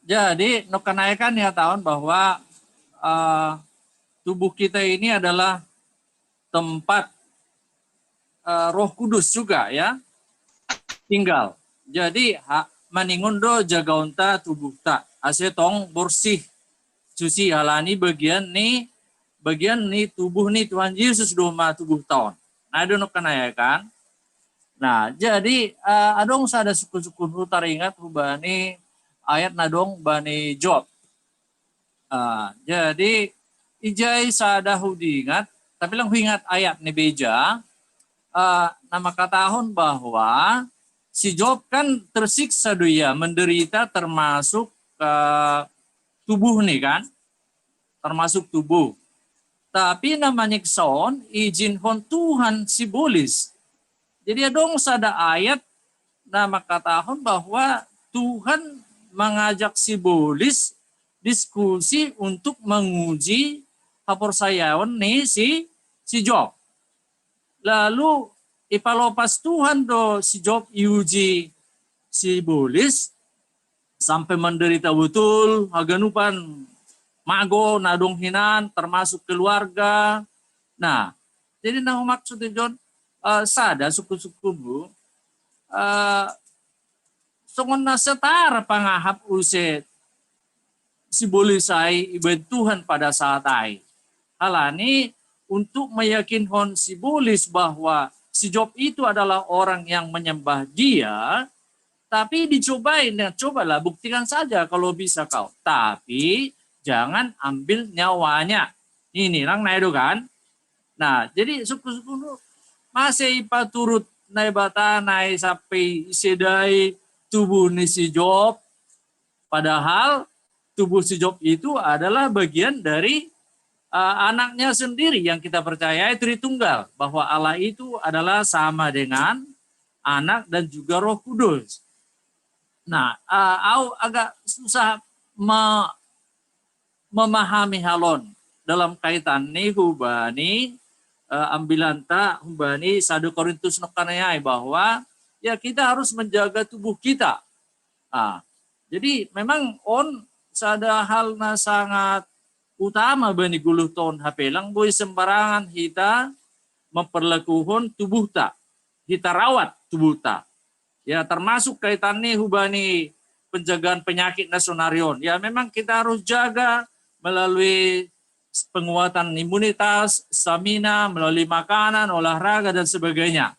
jadi no kanayai kan ya tahun bahwa, ah, tubuh kita ini adalah tempat, eh, Roh Kudus juga ya tinggal. Jadi ha, maningon do jagaonta tubuhta ase tong borsih, suci, halani bagian ni, bagian ni tubuh ni Tuhan Yesus do ma tubuhta on. Nah, do no kanayai kan. Nah, jadi, eh, adong sada sukun-sukun hu taringat hubani ayat nadong bani Job. Ah, jadi ijai sada hudingat, tapi lang huingat ayat ni beja, ah, na makatahon bahwa si Job kan tersiksa do ia, menderita termasuk, eh, tubuh ni kan, termasuk tubuh. Tapi na manyiksa on izinhon Tuhan si bolis. Jadi adong sada ayat na makatahon bahwa Tuhan mangajak si bolis diskusi untuk manguji haporsayaon ni si, si Job. Lalu ipalopas Tuhan do si Job iuji si bolis sampai manderita botul, haganupan mago nadong hinan, termasuk keluarga. Nah, jadi na humaksud i John, eh, sada sukun-sukun hu, eh, songon na setara pangahap use si bolis ai ibaen Tuhan pada saat ai. Halani untuk meyakinhon si bolis bahwa si Job itu adalah orang yang menyembah Dia, tapi dicobain dengan, "Cobalah, buktikan saja kalau bisa kau. Tapi jangan ambil nyawanya." Ini lang nai do kan. Nah, jadi sukun-sukun hu, masa ipaturut Naibata nai sampai isedai tubuh ni si Job, padahal tubuh si Job itu adalah bagian dari, eh, anaknya sendiri yang kita percayai Tritunggal, bahwa Allah itu adalah sama dengan Anak dan juga Roh Kudus. Nah, eh, au agak susah me-, memahami hal on dalam kaitan ni hubani, eh, ambilanta hubani satu Korintus no kanayai bahwa ya kita harus menjaga tubuh kita. Ah, jadi memang on sada hal na sangat utama bani goluhta on, hape lang boi sembarangan hita memperlakuhon tubuhta, hita rawat tubuhta. Ya, termasuk kaitan ni hubani penjagaan penyakit na sonari on. Ya, memang kita harus jaga melalui penguatan imunitas, stamina, melalui makanan, olahraga, dan sebagainya.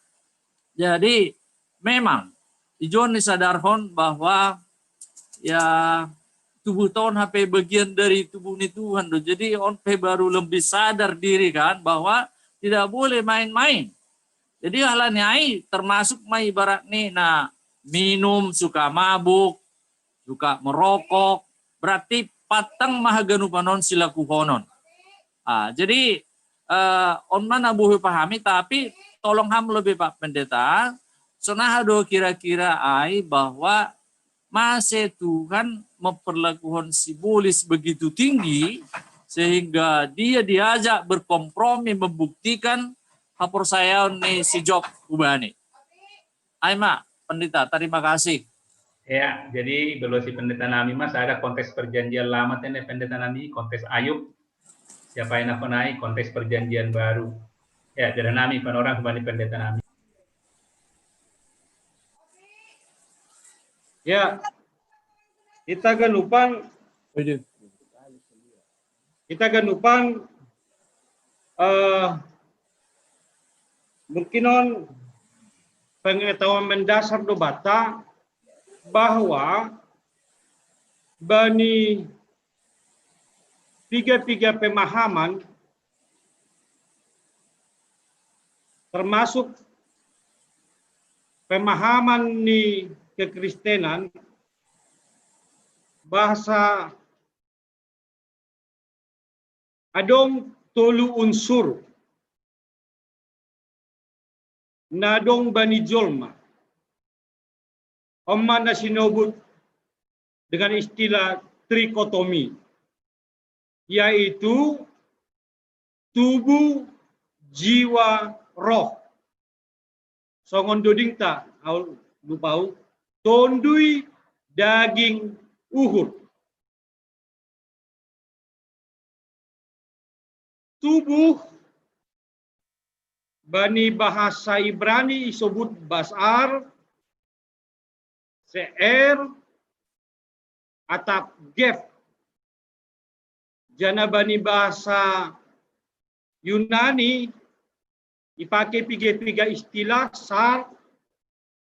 Jadi memang ijon ni sadarhon bahwa ya tubuhta on hape bagian dari tubuh ni Tuhan do. Jadi on pe baru lebih sadar diri kan bahwa tidak boleh main-main. Jadi halani ai termasuk ma ibarat ni na minum, suka mabuk, suka merokok, berarti patang ma haganupan on silakuhonon. Ah, jadi, eh, on ma na boi hupahami, tapi tolong ham lebih Pak Pendeta, sonaha do kira-kira ai bahwa masa Tuhan memperlakukan si bolis begitu tinggi sehingga dia diajak berkompromi membuktikan haporsayaon ni si Job hubani. Ai ma, Pendeta, terima kasih. Ya, jadi balosi Pendeta nami ma, sada konteks Perjanjian Lama tene Pendeta nami, konteks Ayub. Siapa yang nakonai konteks Perjanjian Baru. Ya, jadi nami panorang kembali Pendeta nami. Ya, kita ganupan, kita ganupan, eh, mungkin on pengetahuan mendasar do bata bahwa bani piga-piga pemahaman, termasuk pemahaman ni kekristenan, bahasa adong tolu unsur na dong bani jolma. Om mana sinobut dengan istilah trikotomi, yaitu tubuh, jiwa, roh. Songon dodingta, au lupau, tondui, daging, uhur. Tubuh bani bahasa Ibrani isobut basar, se'er, atap gef. Jana bani bahasa Yunani ipake piga-piga istilah sar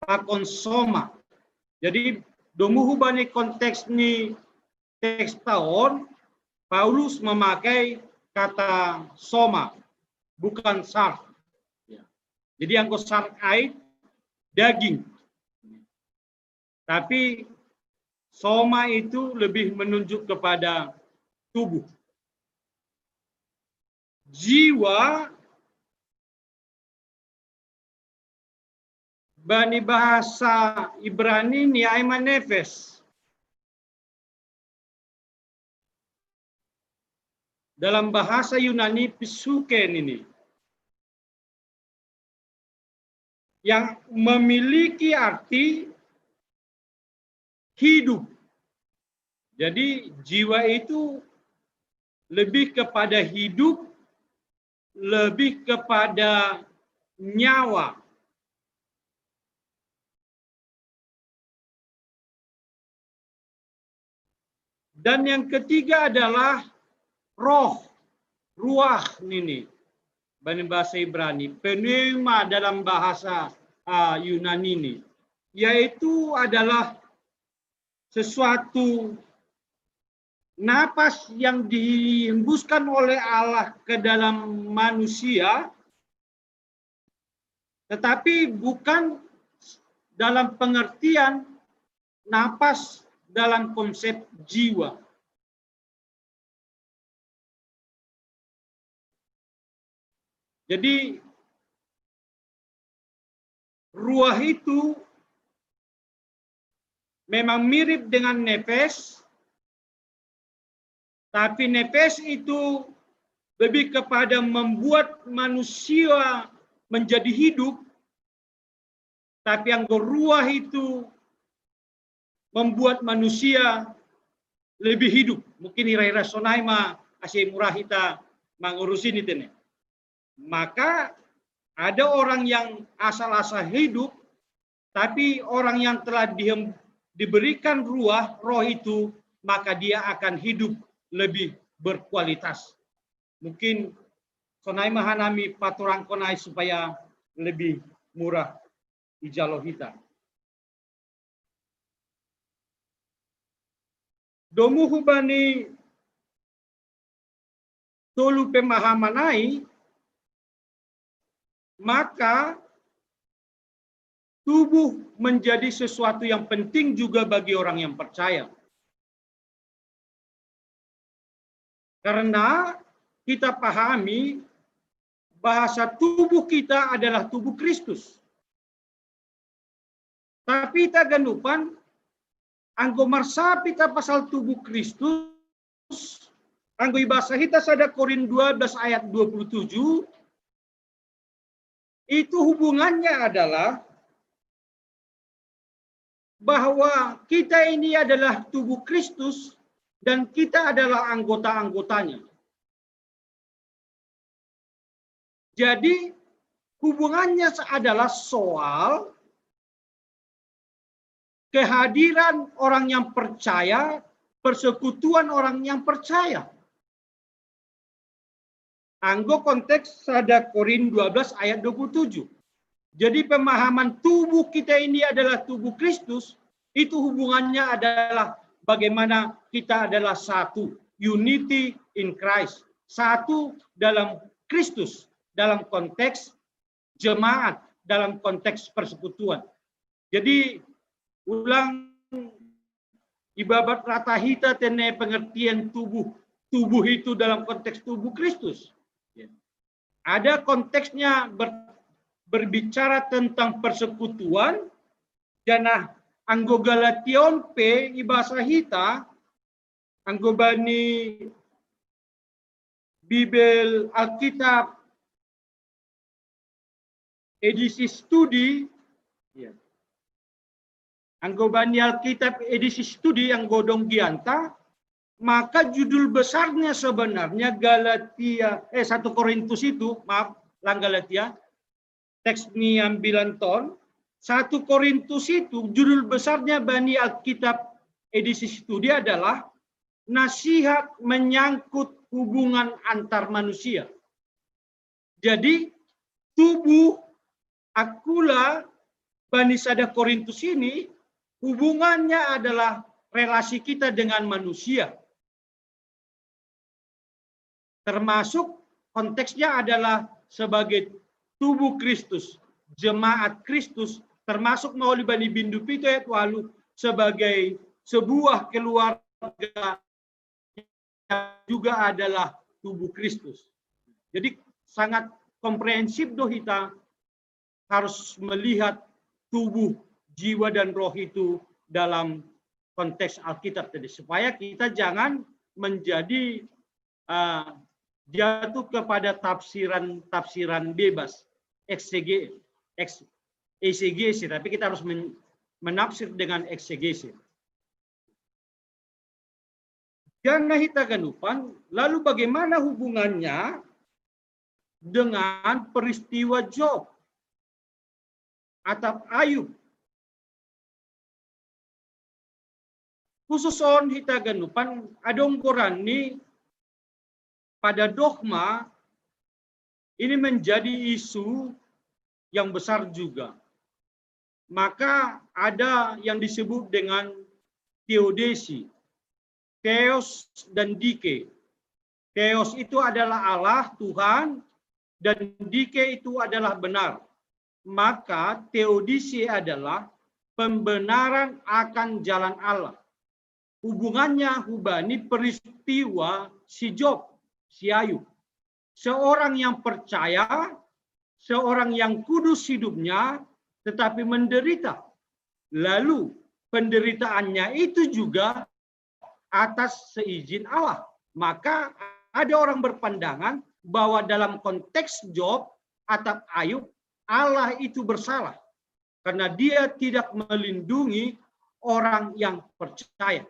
pakon soma. Jadi domu hubani konteks ni teks ta on, Paulus memakai kata soma, bukan sar. Ya. Jadi anggo sar ai daging. Tapi soma itu lebih menunjuk kepada tubuh. Jiwa bani bahasa Ibrani ni ai ma nefes. Dalam bahasa Yunani pisuke nini, yang memiliki arti hidup. Jadi jiwa itu lebih kepada hidup, lebih kepada nyawa. Dan yang ketiga adalah roh, ruah nini. Bani bahasa Ibrani, pneuma dalam bahasa uh, Yunani ini, yaitu adalah sesuatu napas yang dihembuskan oleh Allah ke dalam manusia, tetapi bukan dalam pengertian napas dalam konsep jiwa. Jadi ruah itu memang mirip dengan nefes, tapi nefes itu lebih kepada membuat manusia menjadi hidup, tapi anggo ruah itu membuat manusia lebih hidup. Mungkin ira-ira sonai ma ase mura hita mangurusi ni tene. Maka ada orang yang asal-asal hidup, tapi orang yang telah di, diberikan ruah, roh itu, maka dia akan hidup lebih berkualitas. Mungkin sonai ma hanami paturangkon ai supaya lebih mura ijalo hita. Domu hubani tolu pemahaman ai, maka tubuh menjadi sesuatu yang penting juga bagi orang yang percaya. Karena kita pahami bahasa tubuh kita adalah tubuh Kristus. Tapi ita ganupan, anggo marsapita pasal tubuh Kristus, anggo ibasa hita sada Korin dua belas ayat dua puluh tujuh, itu hubungannya adalah bahwa kita ini adalah tubuh Kristus dan kita adalah anggota-anggotanya. Jadi hubungannya adalah soal kehadiran orang yang percaya, persekutuan orang yang percaya. Anggo konteks sada Korin dua belas ayat dua puluh tujuh. Jadi pemahaman tubuh kita ini adalah tubuh Kristus, itu hubungannya adalah bagaimana kita adalah satu, unity in Christ, satu dalam Kristus, dalam konteks jemaat, dalam konteks persekutuan. Jadi ulang ibabat rata hita tene pengertian tubuh, tubuh itu dalam konteks tubuh Kristus. Ya. Ada konteksnya ber, berbicara tentang persekutuan, janah Anggo Galatia on pe i basa hita, anggo bani Bibel Alkitab edisi studi, ya. Anggo bani Alkitab edisi studi anggo dong gianta, maka judul besarnya sebenarnya Galatia, eh, satu Korintus itu, maaf, lang Galatia, teks ni ambilan ton, satu Korintus itu judul besarnya bani Alkitab edisi studi adalah nasihat menyangkut hubungan antar manusia. Jadi tubuh Akula bani sada Korintus ini hubungannya adalah relasi kita dengan manusia. Termasuk konteksnya adalah sebagai tubuh Kristus, jemaat Kristus, termasuk mau di bani bindu pitu ayat walu sebagai sebuah keluarga juga adalah tubuh Kristus. Jadi sangat komprehensif do hita harus melihat tubuh, jiwa dan roh itu dalam konteks Alkitab tadi supaya kita jangan menjadi uh, jatuh kepada tafsiran-tafsiran bebas eksege eks, eksegesi, tapi kita harus men, menafsir dengan eksegesi. Jangan kita ganupan, lalu bagaimana hubungannya dengan peristiwa Job atau Ayub? Khusus on hita ganupan adong goran ni pada dogma ini menjadi isu yang besar juga. Maka ada yang disebut dengan teodisi, theos dan dike. Theos itu adalah Allah, Tuhan, dan dike itu adalah benar. Maka teodisi adalah pembenaran akan jalan Allah. Hubungannya hubani peristiwa si Job, si Ayub. Seorang yang percaya, seorang yang kudus hidupnya, tetapi menderita. Lalu penderitaannya itu juga atas seizin Allah. Maka ada orang berpandangan bahwa dalam konteks Job atau Ayub, Allah itu bersalah karena dia tidak melindungi orang yang percaya.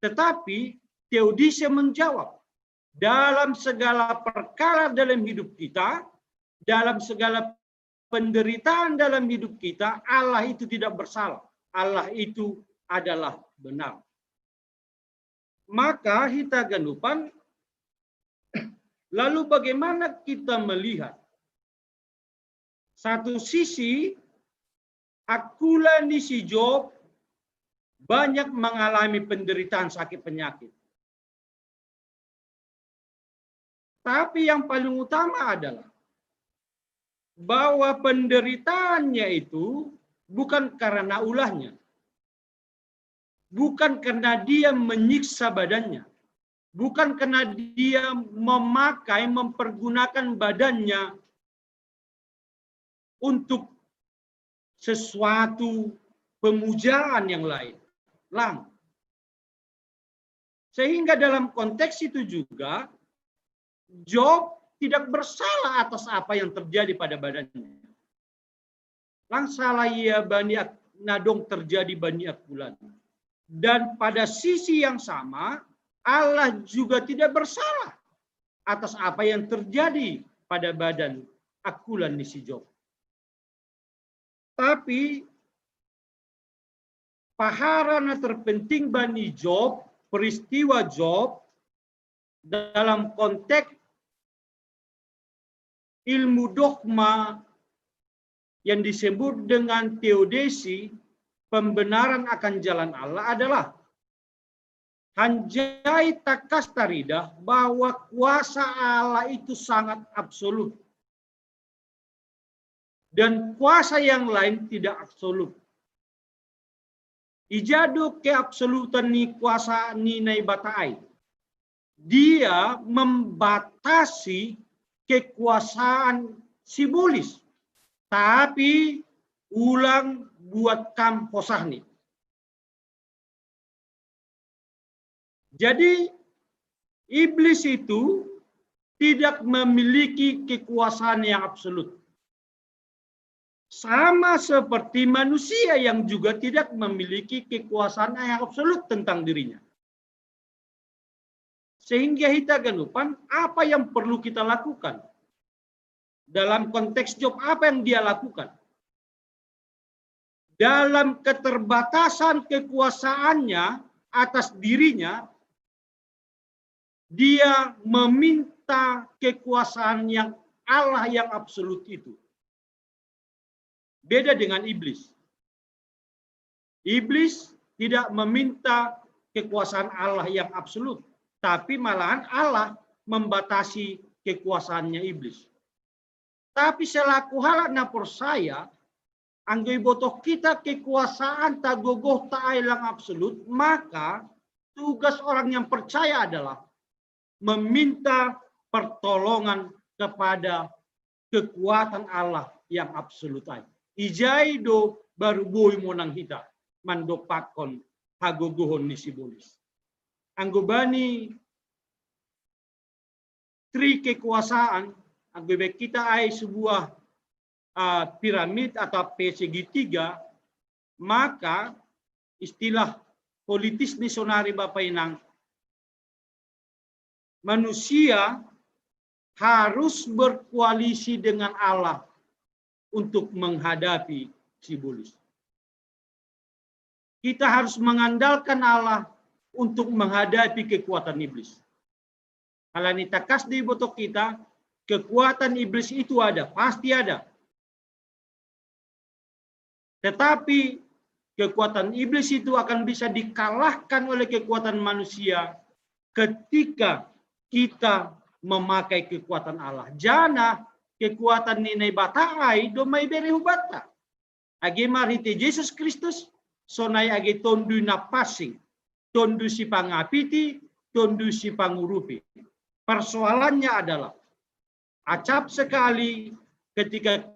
Tetapi Teodise menjawab, dalam segala perkara dalam hidup kita, dalam segala penderitaan dalam hidup kita, Allah itu tidak bersalah. Allah itu adalah benar. Maka hita ganupan, lalu bagaimana kita melihat? Satu sisi, akula ni si Job banyak mengalami penderitaan sakit penyakit. Tapi yang paling utama adalah bahwa penderitaannya itu bukan karena ulahnya, bukan karena dia menyiksa badannya, bukan karena dia memakai, mempergunakan badannya untuk sesuatu pemujaan yang lain. Lang. Sehingga dalam konteks itu juga Job tidak bersalah atas apa yang terjadi pada badannya. Lang salah ia bani na dong terjadi bani akulan. Dan pada sisi yang sama, Allah juga tidak bersalah atas apa yang terjadi pada badan akulan ni si Job. Tapi pahara na terpenting bani Job, peristiwa Job dalam konteks ilmu dogma yang disebut dengan teodisi, pembenaran akan jalan Allah adalah hanjai takas taridah bahwa kuasa Allah itu sangat absolut. Dan kuasa yang lain tidak absolut. Ija do keabsolutan ni kuasa ni Naibata ai? Dia membatasi kekuasaan sibolis, tapi ulang buat kam hosahni. Jadi, iblis itu tidak memiliki kekuasaan yang absolut. Sama seperti manusia yang juga tidak memiliki kekuasaan yang absolut tentang dirinya. Sehingga kita ganupan apa yang perlu kita lakukan. Dalam konteks Job, apa yang dia lakukan? Dalam keterbatasan kekuasaannya atas dirinya, dia meminta kekuasaan yang Allah yang absolut itu. Beda dengan iblis. Iblis tidak meminta kekuasaan Allah yang absolut, tapi malahan Allah membatasi kekuasaannya iblis. Tapi selaku halak na porsaya, anggo ibotoh kita kekuasaan tagogoh ta ai lang absolut, maka tugas orang yang percaya adalah meminta pertolongan kepada kekuatan Allah yang absolut ai. Ija i do baru boi monang hita mandompakkon hagogohon ni sibolis. Anggo bani tri kekuasaan, anggo ibaen hita ai sebuah uh, piramid atau pe segitiga, maka istilah politis ni sonari Bapa Inang, manusia harus berkoalisi dengan Allah untuk menghadapi sibolis. Kita harus mengandalkan Allah untuk menghadapi kekuatan iblis. Alani takas diboto hita, kekuatan iblis itu ada, pasti ada. Tetapi kekuatan iblis itu akan bisa dikalahkan oleh kekuatan manusia ketika kita memakai kekuatan Allah. Jana kekuatan ni Naibata ai domma ibere hubanta. Age marhite Jesus Kristus, sonai age tonduy na pansing, tonduy sipangapiti, tonduy sipangurupi. Persoalannya adalah, acap sekali ketika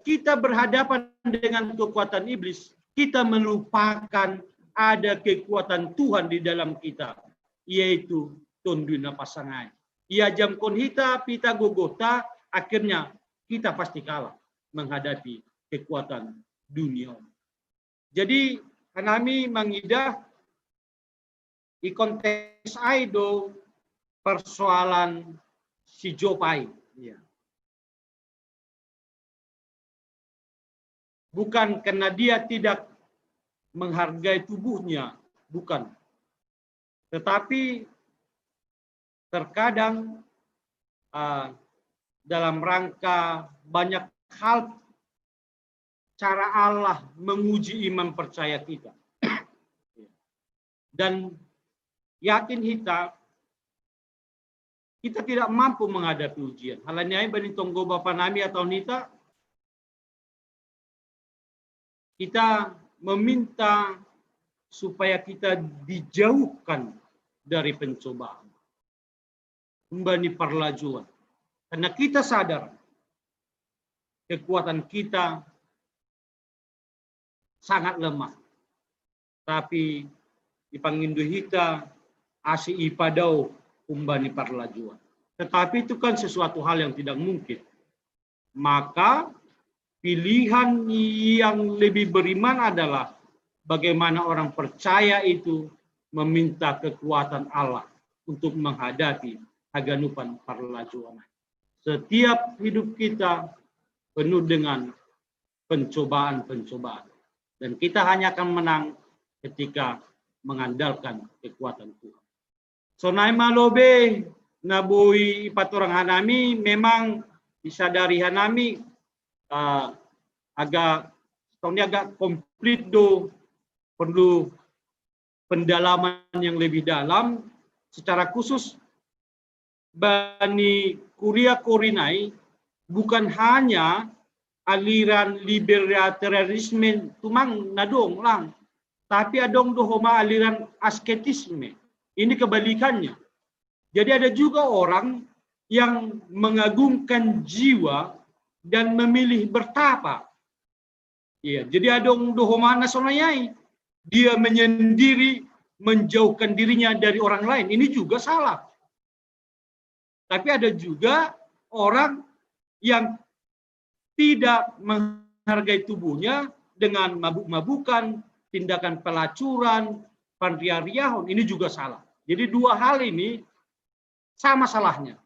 kita berhadapan dengan kekuatan iblis, kita melupakan ada kekuatan Tuhan di dalam kita, yaitu tonduy na pansing ai. Iajamkon hita pita gogohta, akhirnya kita pasti kalah menghadapi kekuatan dunia. Jadi, hanami mangidah i konteks ai do persoalan si Job ai. Ya. Bukan karena dia tidak menghargai tubuhnya, bukan. Tetapi terkadang uh, dalam rangka banyak hal cara Allah menguji iman percaya kita. Dan yakin kita, kita tidak mampu menghadapi ujian. Halani ai bani tonggo bapa nami atau nita, kita meminta supaya kita dijauhkan dari pencobaan. Humbani parlajuan. Karena kita sadar kekuatan kita sangat lemah. Tapi ipangindo hita asa ipadao humbani parlajuan. Tetapi itu kan sesuatu hal yang tidak mungkin. Maka pilihan yang lebih beriman adalah bagaimana orang percaya itu meminta kekuatan Allah untuk menghadapi haganupan parlajuan. Setiap hidup kita penuh dengan pencobaan-pencobaan. Dan kita hanya akan menang ketika mengandalkan kekuatan Tuhan. Sonai ma lobei na boi ipatorang hanami, memang disadari hanami uh, agak, tahun ini agak komplit do, perlu pendalaman yang lebih dalam, secara khusus bani kuria Korinai bukan hanya aliran libertarianisme tumang na dong lang, tapi adong do homa aliran asketisme. Ini kebalikannya. Jadi ada juga orang yang mengagungkan jiwa dan memilih bertapa. Iya, jadi adong do homa na sonai ai. Dia menyendiri, menjauhkan dirinya dari orang lain. Ini juga salah. Tapi ada juga orang yang tidak menghargai tubuhnya dengan mabuk-mabukan, tindakan pelacuran, panriah-riahon, ini juga salah. Jadi dua hal ini sama salahnya.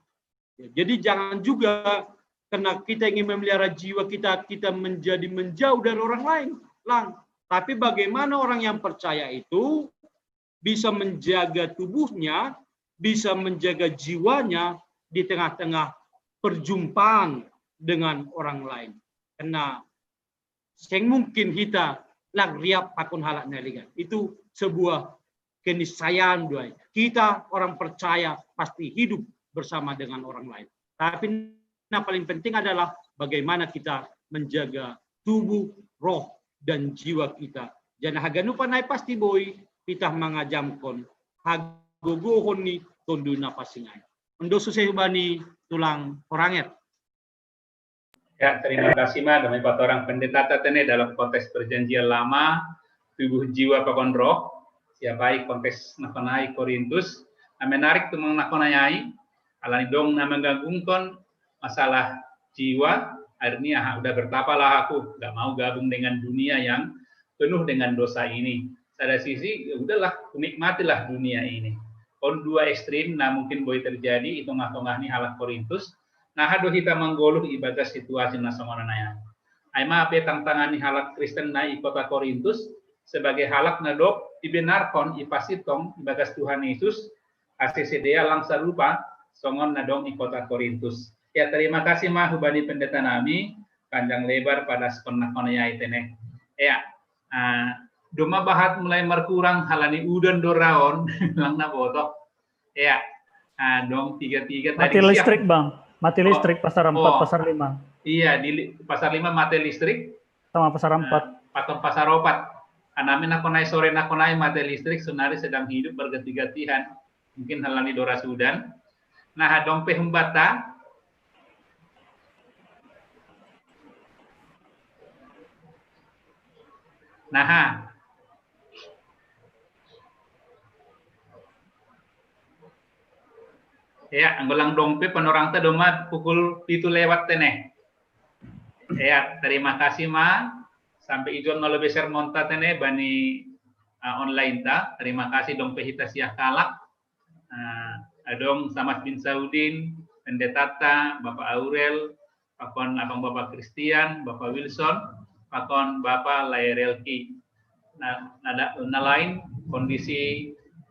Ya, jadi jangan juga karena kita ingin memelihara jiwa kita, kita menjadi menjauh dari orang lain. Lang. Tapi bagaimana orang yang percaya itu bisa menjaga tubuhnya, bisa menjaga jiwanya di tengah-tengah perjumpaan dengan orang lain. Karena seng mungkin kita lang riap pakon halak naligan. Itu sebuah keniscayaan doai. Kita orang percaya pasti hidup bersama dengan orang lain. Tapi yang paling penting adalah bagaimana kita menjaga tubuh, roh, dan jiwa kita. Janah haganupan nai pasti boi pitah mangajamkon hagogohon ni Tondu Napasingain. Endo suse hubani tulang Koranget. Ya, terima kasih ma, demi patorang pendeta tene dalam konteks perjanjian lama, tubuh, jiwa pakon roh, siapai konteks nakonai Korintus, nah, menarik tu mangnakonai ai, alani dong na menggabungkan masalah jiwa, akhirnya ah, udah bertapalah aku, nggak mau gabung dengan dunia yang penuh dengan dosa ini. Pada sisi ya udahlah, nikmatilah dunia ini. On dua ekstrim, nah mungkin boleh terjadi itu tengah-tengah ni halak Korintus, nah hado hita manggoluh ibagas situasi na songonon ai. Ai ma pe tangtangan ni halak Kristen na i kota Korintus sebagai halak na dok ibenarkon ipasitong ibagas Tuhan Yesus, ase sidea lang sarupa songon na dong i kota Korintus. Ya, terima kasih ma hubani pendeta nami, panjang lebar pada sepenah kono ya itene. Ya, uh, doma bahat mulai markurang halani udan doraon lang na botok. Ya, uh, dong tiga-tiga tadi. Mati listrik, Bang. Mati listrik oh, pasar empat, oh, pasar lima. Iya, di pasar lima mati listrik. Sama pasar empat. Uh, atau pasar opat. Anami nakonai sore nakonai mati listrik, sunari sedang hidup berganti-gantian. Mungkin halani doras udan. Nah, dong pe humbata. Nah. Ya, anggo lang dong pe panorangta doma pukul pitu lewat tene. Ya, terima kasih ma. Sampai ijon na lobi sermonta tene bani uh, online ta. Terima kasih dong pe hita siah kalak. Uh, adong Samas bin Saudin, pendetata, Bapak Aurel, pakon abang Bapak Christian, Bapak Wilson, pakon Bapak Lairelki. Nah, nada, na lain kondisi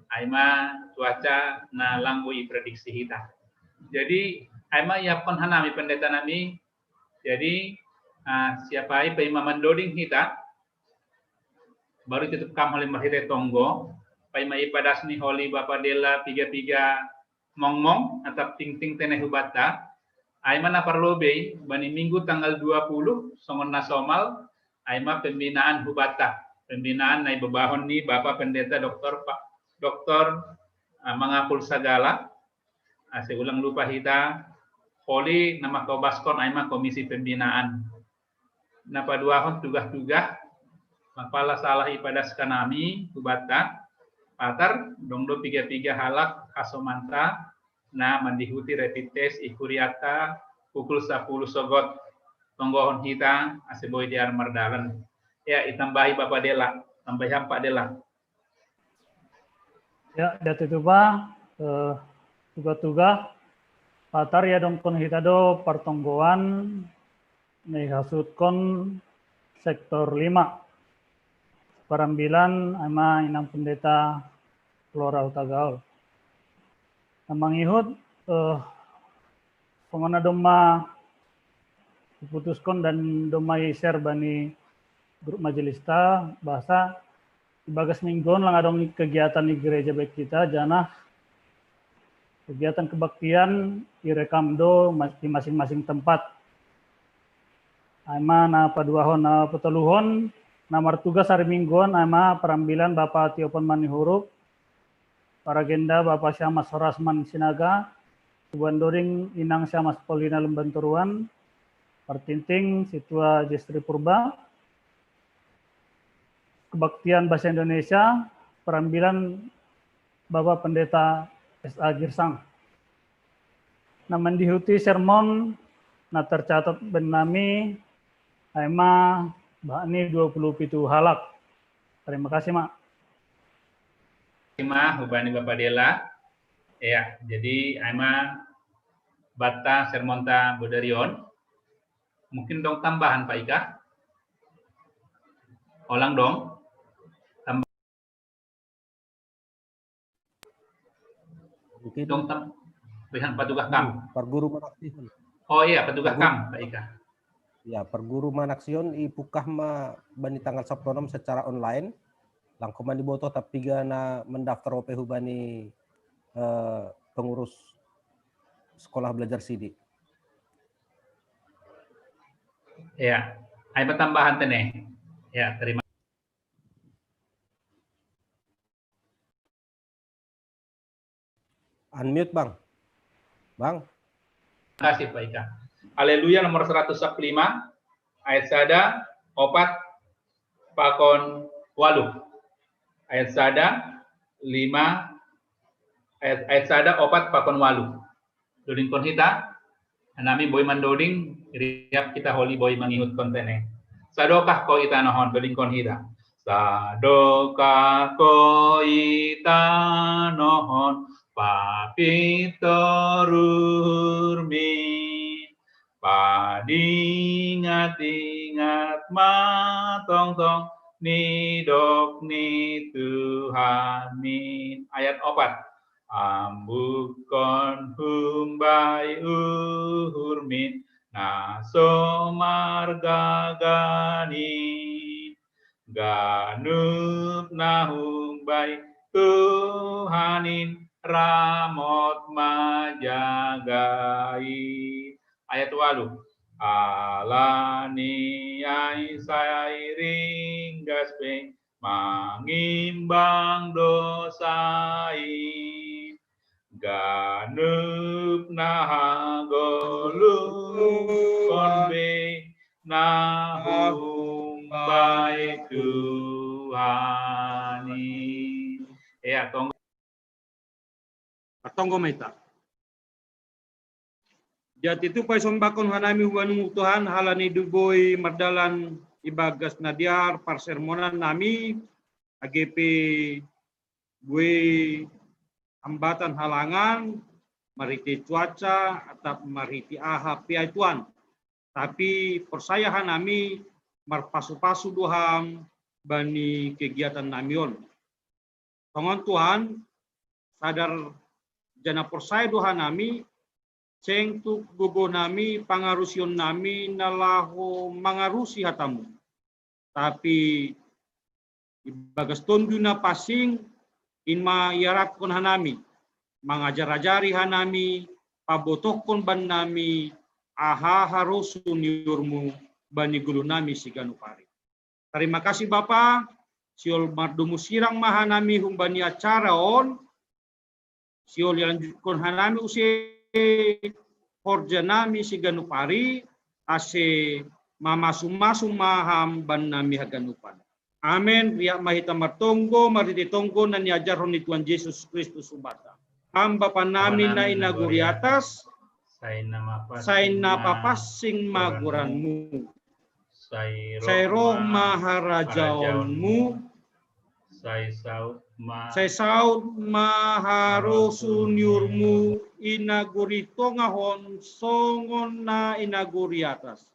ai ma cuaca na lang boi prediksi hita. Jadi ai ma iapkon hanami pendeta nami. Jadi uh, siapai paima mandoding hita, baru tutup kam holi marhite tonggo, paima ipadas ni holi Bapa Dela piga-piga mongmong atap tingting tene hubatta, ai ma na parlobei bani minggu tanggal dua puluh songon na somal, ai ma pembinaan hubatta, pembinaan na ibebahon ni Bapa Pendeta Doktor Pak Doktor uh, Mangapul Sagala, ase ulang lupa hita, holi na mangkobaskon ai ma komisi pembinaan. Na paduahon tugah-tugah, mapala salah ipadas hanami hubatta, patar dong do piga-piga halak hasomanta na mandihuti rapid test i kuriata pukul sapuluh sogot. Tonggohon hita ase boi dear mardalan. Ya, itambahi Bapa Dela, tambahi Pak Dela. Ya, dati tuba, eh, tuga-tuga, patar ya dongkon hita do partonggoan na ihasutkon sektor lima. Parambilan ai ma inang pendeta Flora Hutagaol. Na mangihut, eh, songon na doma diputuskon dan doma i-share bani grup majelista bahasa ibagas minggu on lang adong kegiatan di gereja baik kita janah kegiatan kebaktian direkam do di masing-masing tempat. Ai ma na paduahon, na patoluhon, na martugas ari minggu on ai ma parambilan Bapa Tiopon Manihuruk, paragenda Bapa Siamas Horasman Sinaga, Subandoding Inang Siamas Paulina Lumbantoruan, partingting Situa Jestri Purba, kebaktian bahasa Indonesia, perambilan Bapak Pendeta S A Girsang. Na mandihuti sermon na tercatat bennami aima bahani dua puluh pitu halak. Terima kasih, Mak. Terima hubani Bapak Dela. Ya, jadi aima bata sermonta bodarion. Mungkin dong tambahan Pak Ika. Olang dong. Mungkin dong tam pihak petugas kam. Perguru manaksihon. Oh iya, petugas kam, Pak Ika. Ya, perguru manaksihon ipukah ma bani tanggal sapuluh enam secara online. Langkuma ni botoh tapi gana mendaftar ope hubani eh, pengurus sekolah belajar sidi. Ya, ada tambahan tene. Ya, terima Unmute, Bang. Bang. Terima kasih, Pak Ika. Haleluya nomor seratus lima, ayat sada, opat, pakon walu. Ayat sada, lima, ayat, ayat sada, opat, pakon walu. Dodingkon hita, nami boi mandoding, riap kita holi boi mangihut kontene. Sadokah ko ita nohon, dodingkon hita. Sadokah ko ita nohon, papitor Hurmin. Padingat-ingat ma tongtong nidok ni Tuhan min. Ayat opat. Ambukkon humbai uhur min na so margagani. Ganup na humbai Tuhan in ramot majagai. Ayat walu. Alani ai sai ringgas pe mangimbang dosa in. Ganup na hagoluhon pe na humbai Tuhan in. Ya, tonggo. Patonggo ma ita. Jadi tu paisombakkon hanami hubamu Tuhan, halani do boi mardalan ibagas na dear parsermonan nami, age pe boi hambatan halangan, marhite cuaca, atap marhite aha pe ai Tuhan. Tapi porsaya hanami marpasu-pasu do Ham bani kegiatan nami on. Tongon Tuhan, sadar jana porsaya do hanami, seng tuk gogo nami, pangarusion nami na laho mangarusi hatamu. Tapi ibagas Tonduy Napansing, in ma iarapkon hanami, mangajar-ajari hanami, pabotohkon bannami, aha harosuh ni uhurmu bani goluh nami siganup ari. Terima kasih Bapa, sihol mardomu sirang ma hanami humbani acara on, sihol ilanjutkon hanami use horja nami siganup ari, ase mamasu-masu ma Ham bannami haganupan. Amen. Riap ma hita martonggo, marhite tonggo na niajarhon ni Tuhan Jesus Kristus hubanta. Ham Bapa nami na i nagori atas, sai na papansing ma goranmu. Sai roh ma harajaonmu. Sai saut ma. Sai saut ma harosuh ni uhurmu i nagori tongah on songon na i nagori atas.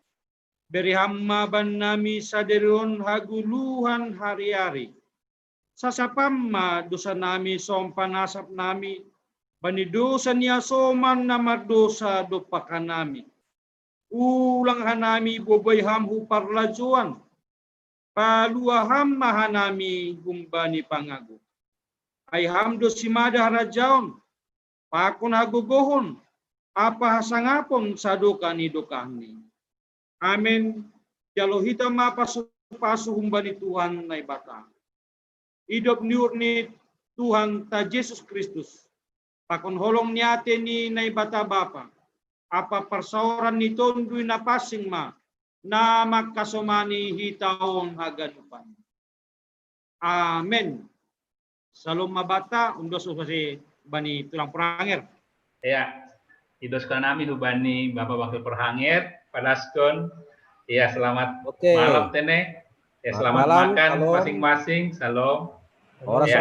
Bere Ham ma bannami sadari on hagoluhan ari-ari. Sasap Ham ma dosa nami sompa nasap nami, bani dosa ni hasoman na mardosa dompak hanami. Ulang hanami bobai Ham hu parlajoan, palua Ham ma hanami humbani pangago. Ai Ham do simada harajaon, pakon hagogohon, ampa hasangapon sadokah ni dokahni. Amen. Jalo hita ma pasu-pasu humbani Tuhan Naibata. Idop ni uhur ni Tuhanta Jesus Kristus, pakon holong ni ate ni Naibata Bapa, ampa parsaoran ni Tonduy Napansing ma, na mangkasomani hita on haganupan. Amen. Salom Mabata, un dos husasi bani tulang Porhanger. Ya, i dos ka nami hubani Bapak Wakil Porhanger, padaskon. Ya, selamat Oke. malam Tene. Ya, Selamat selamat malam, makan Salom. Masing-masing. Salom. Ora Ya.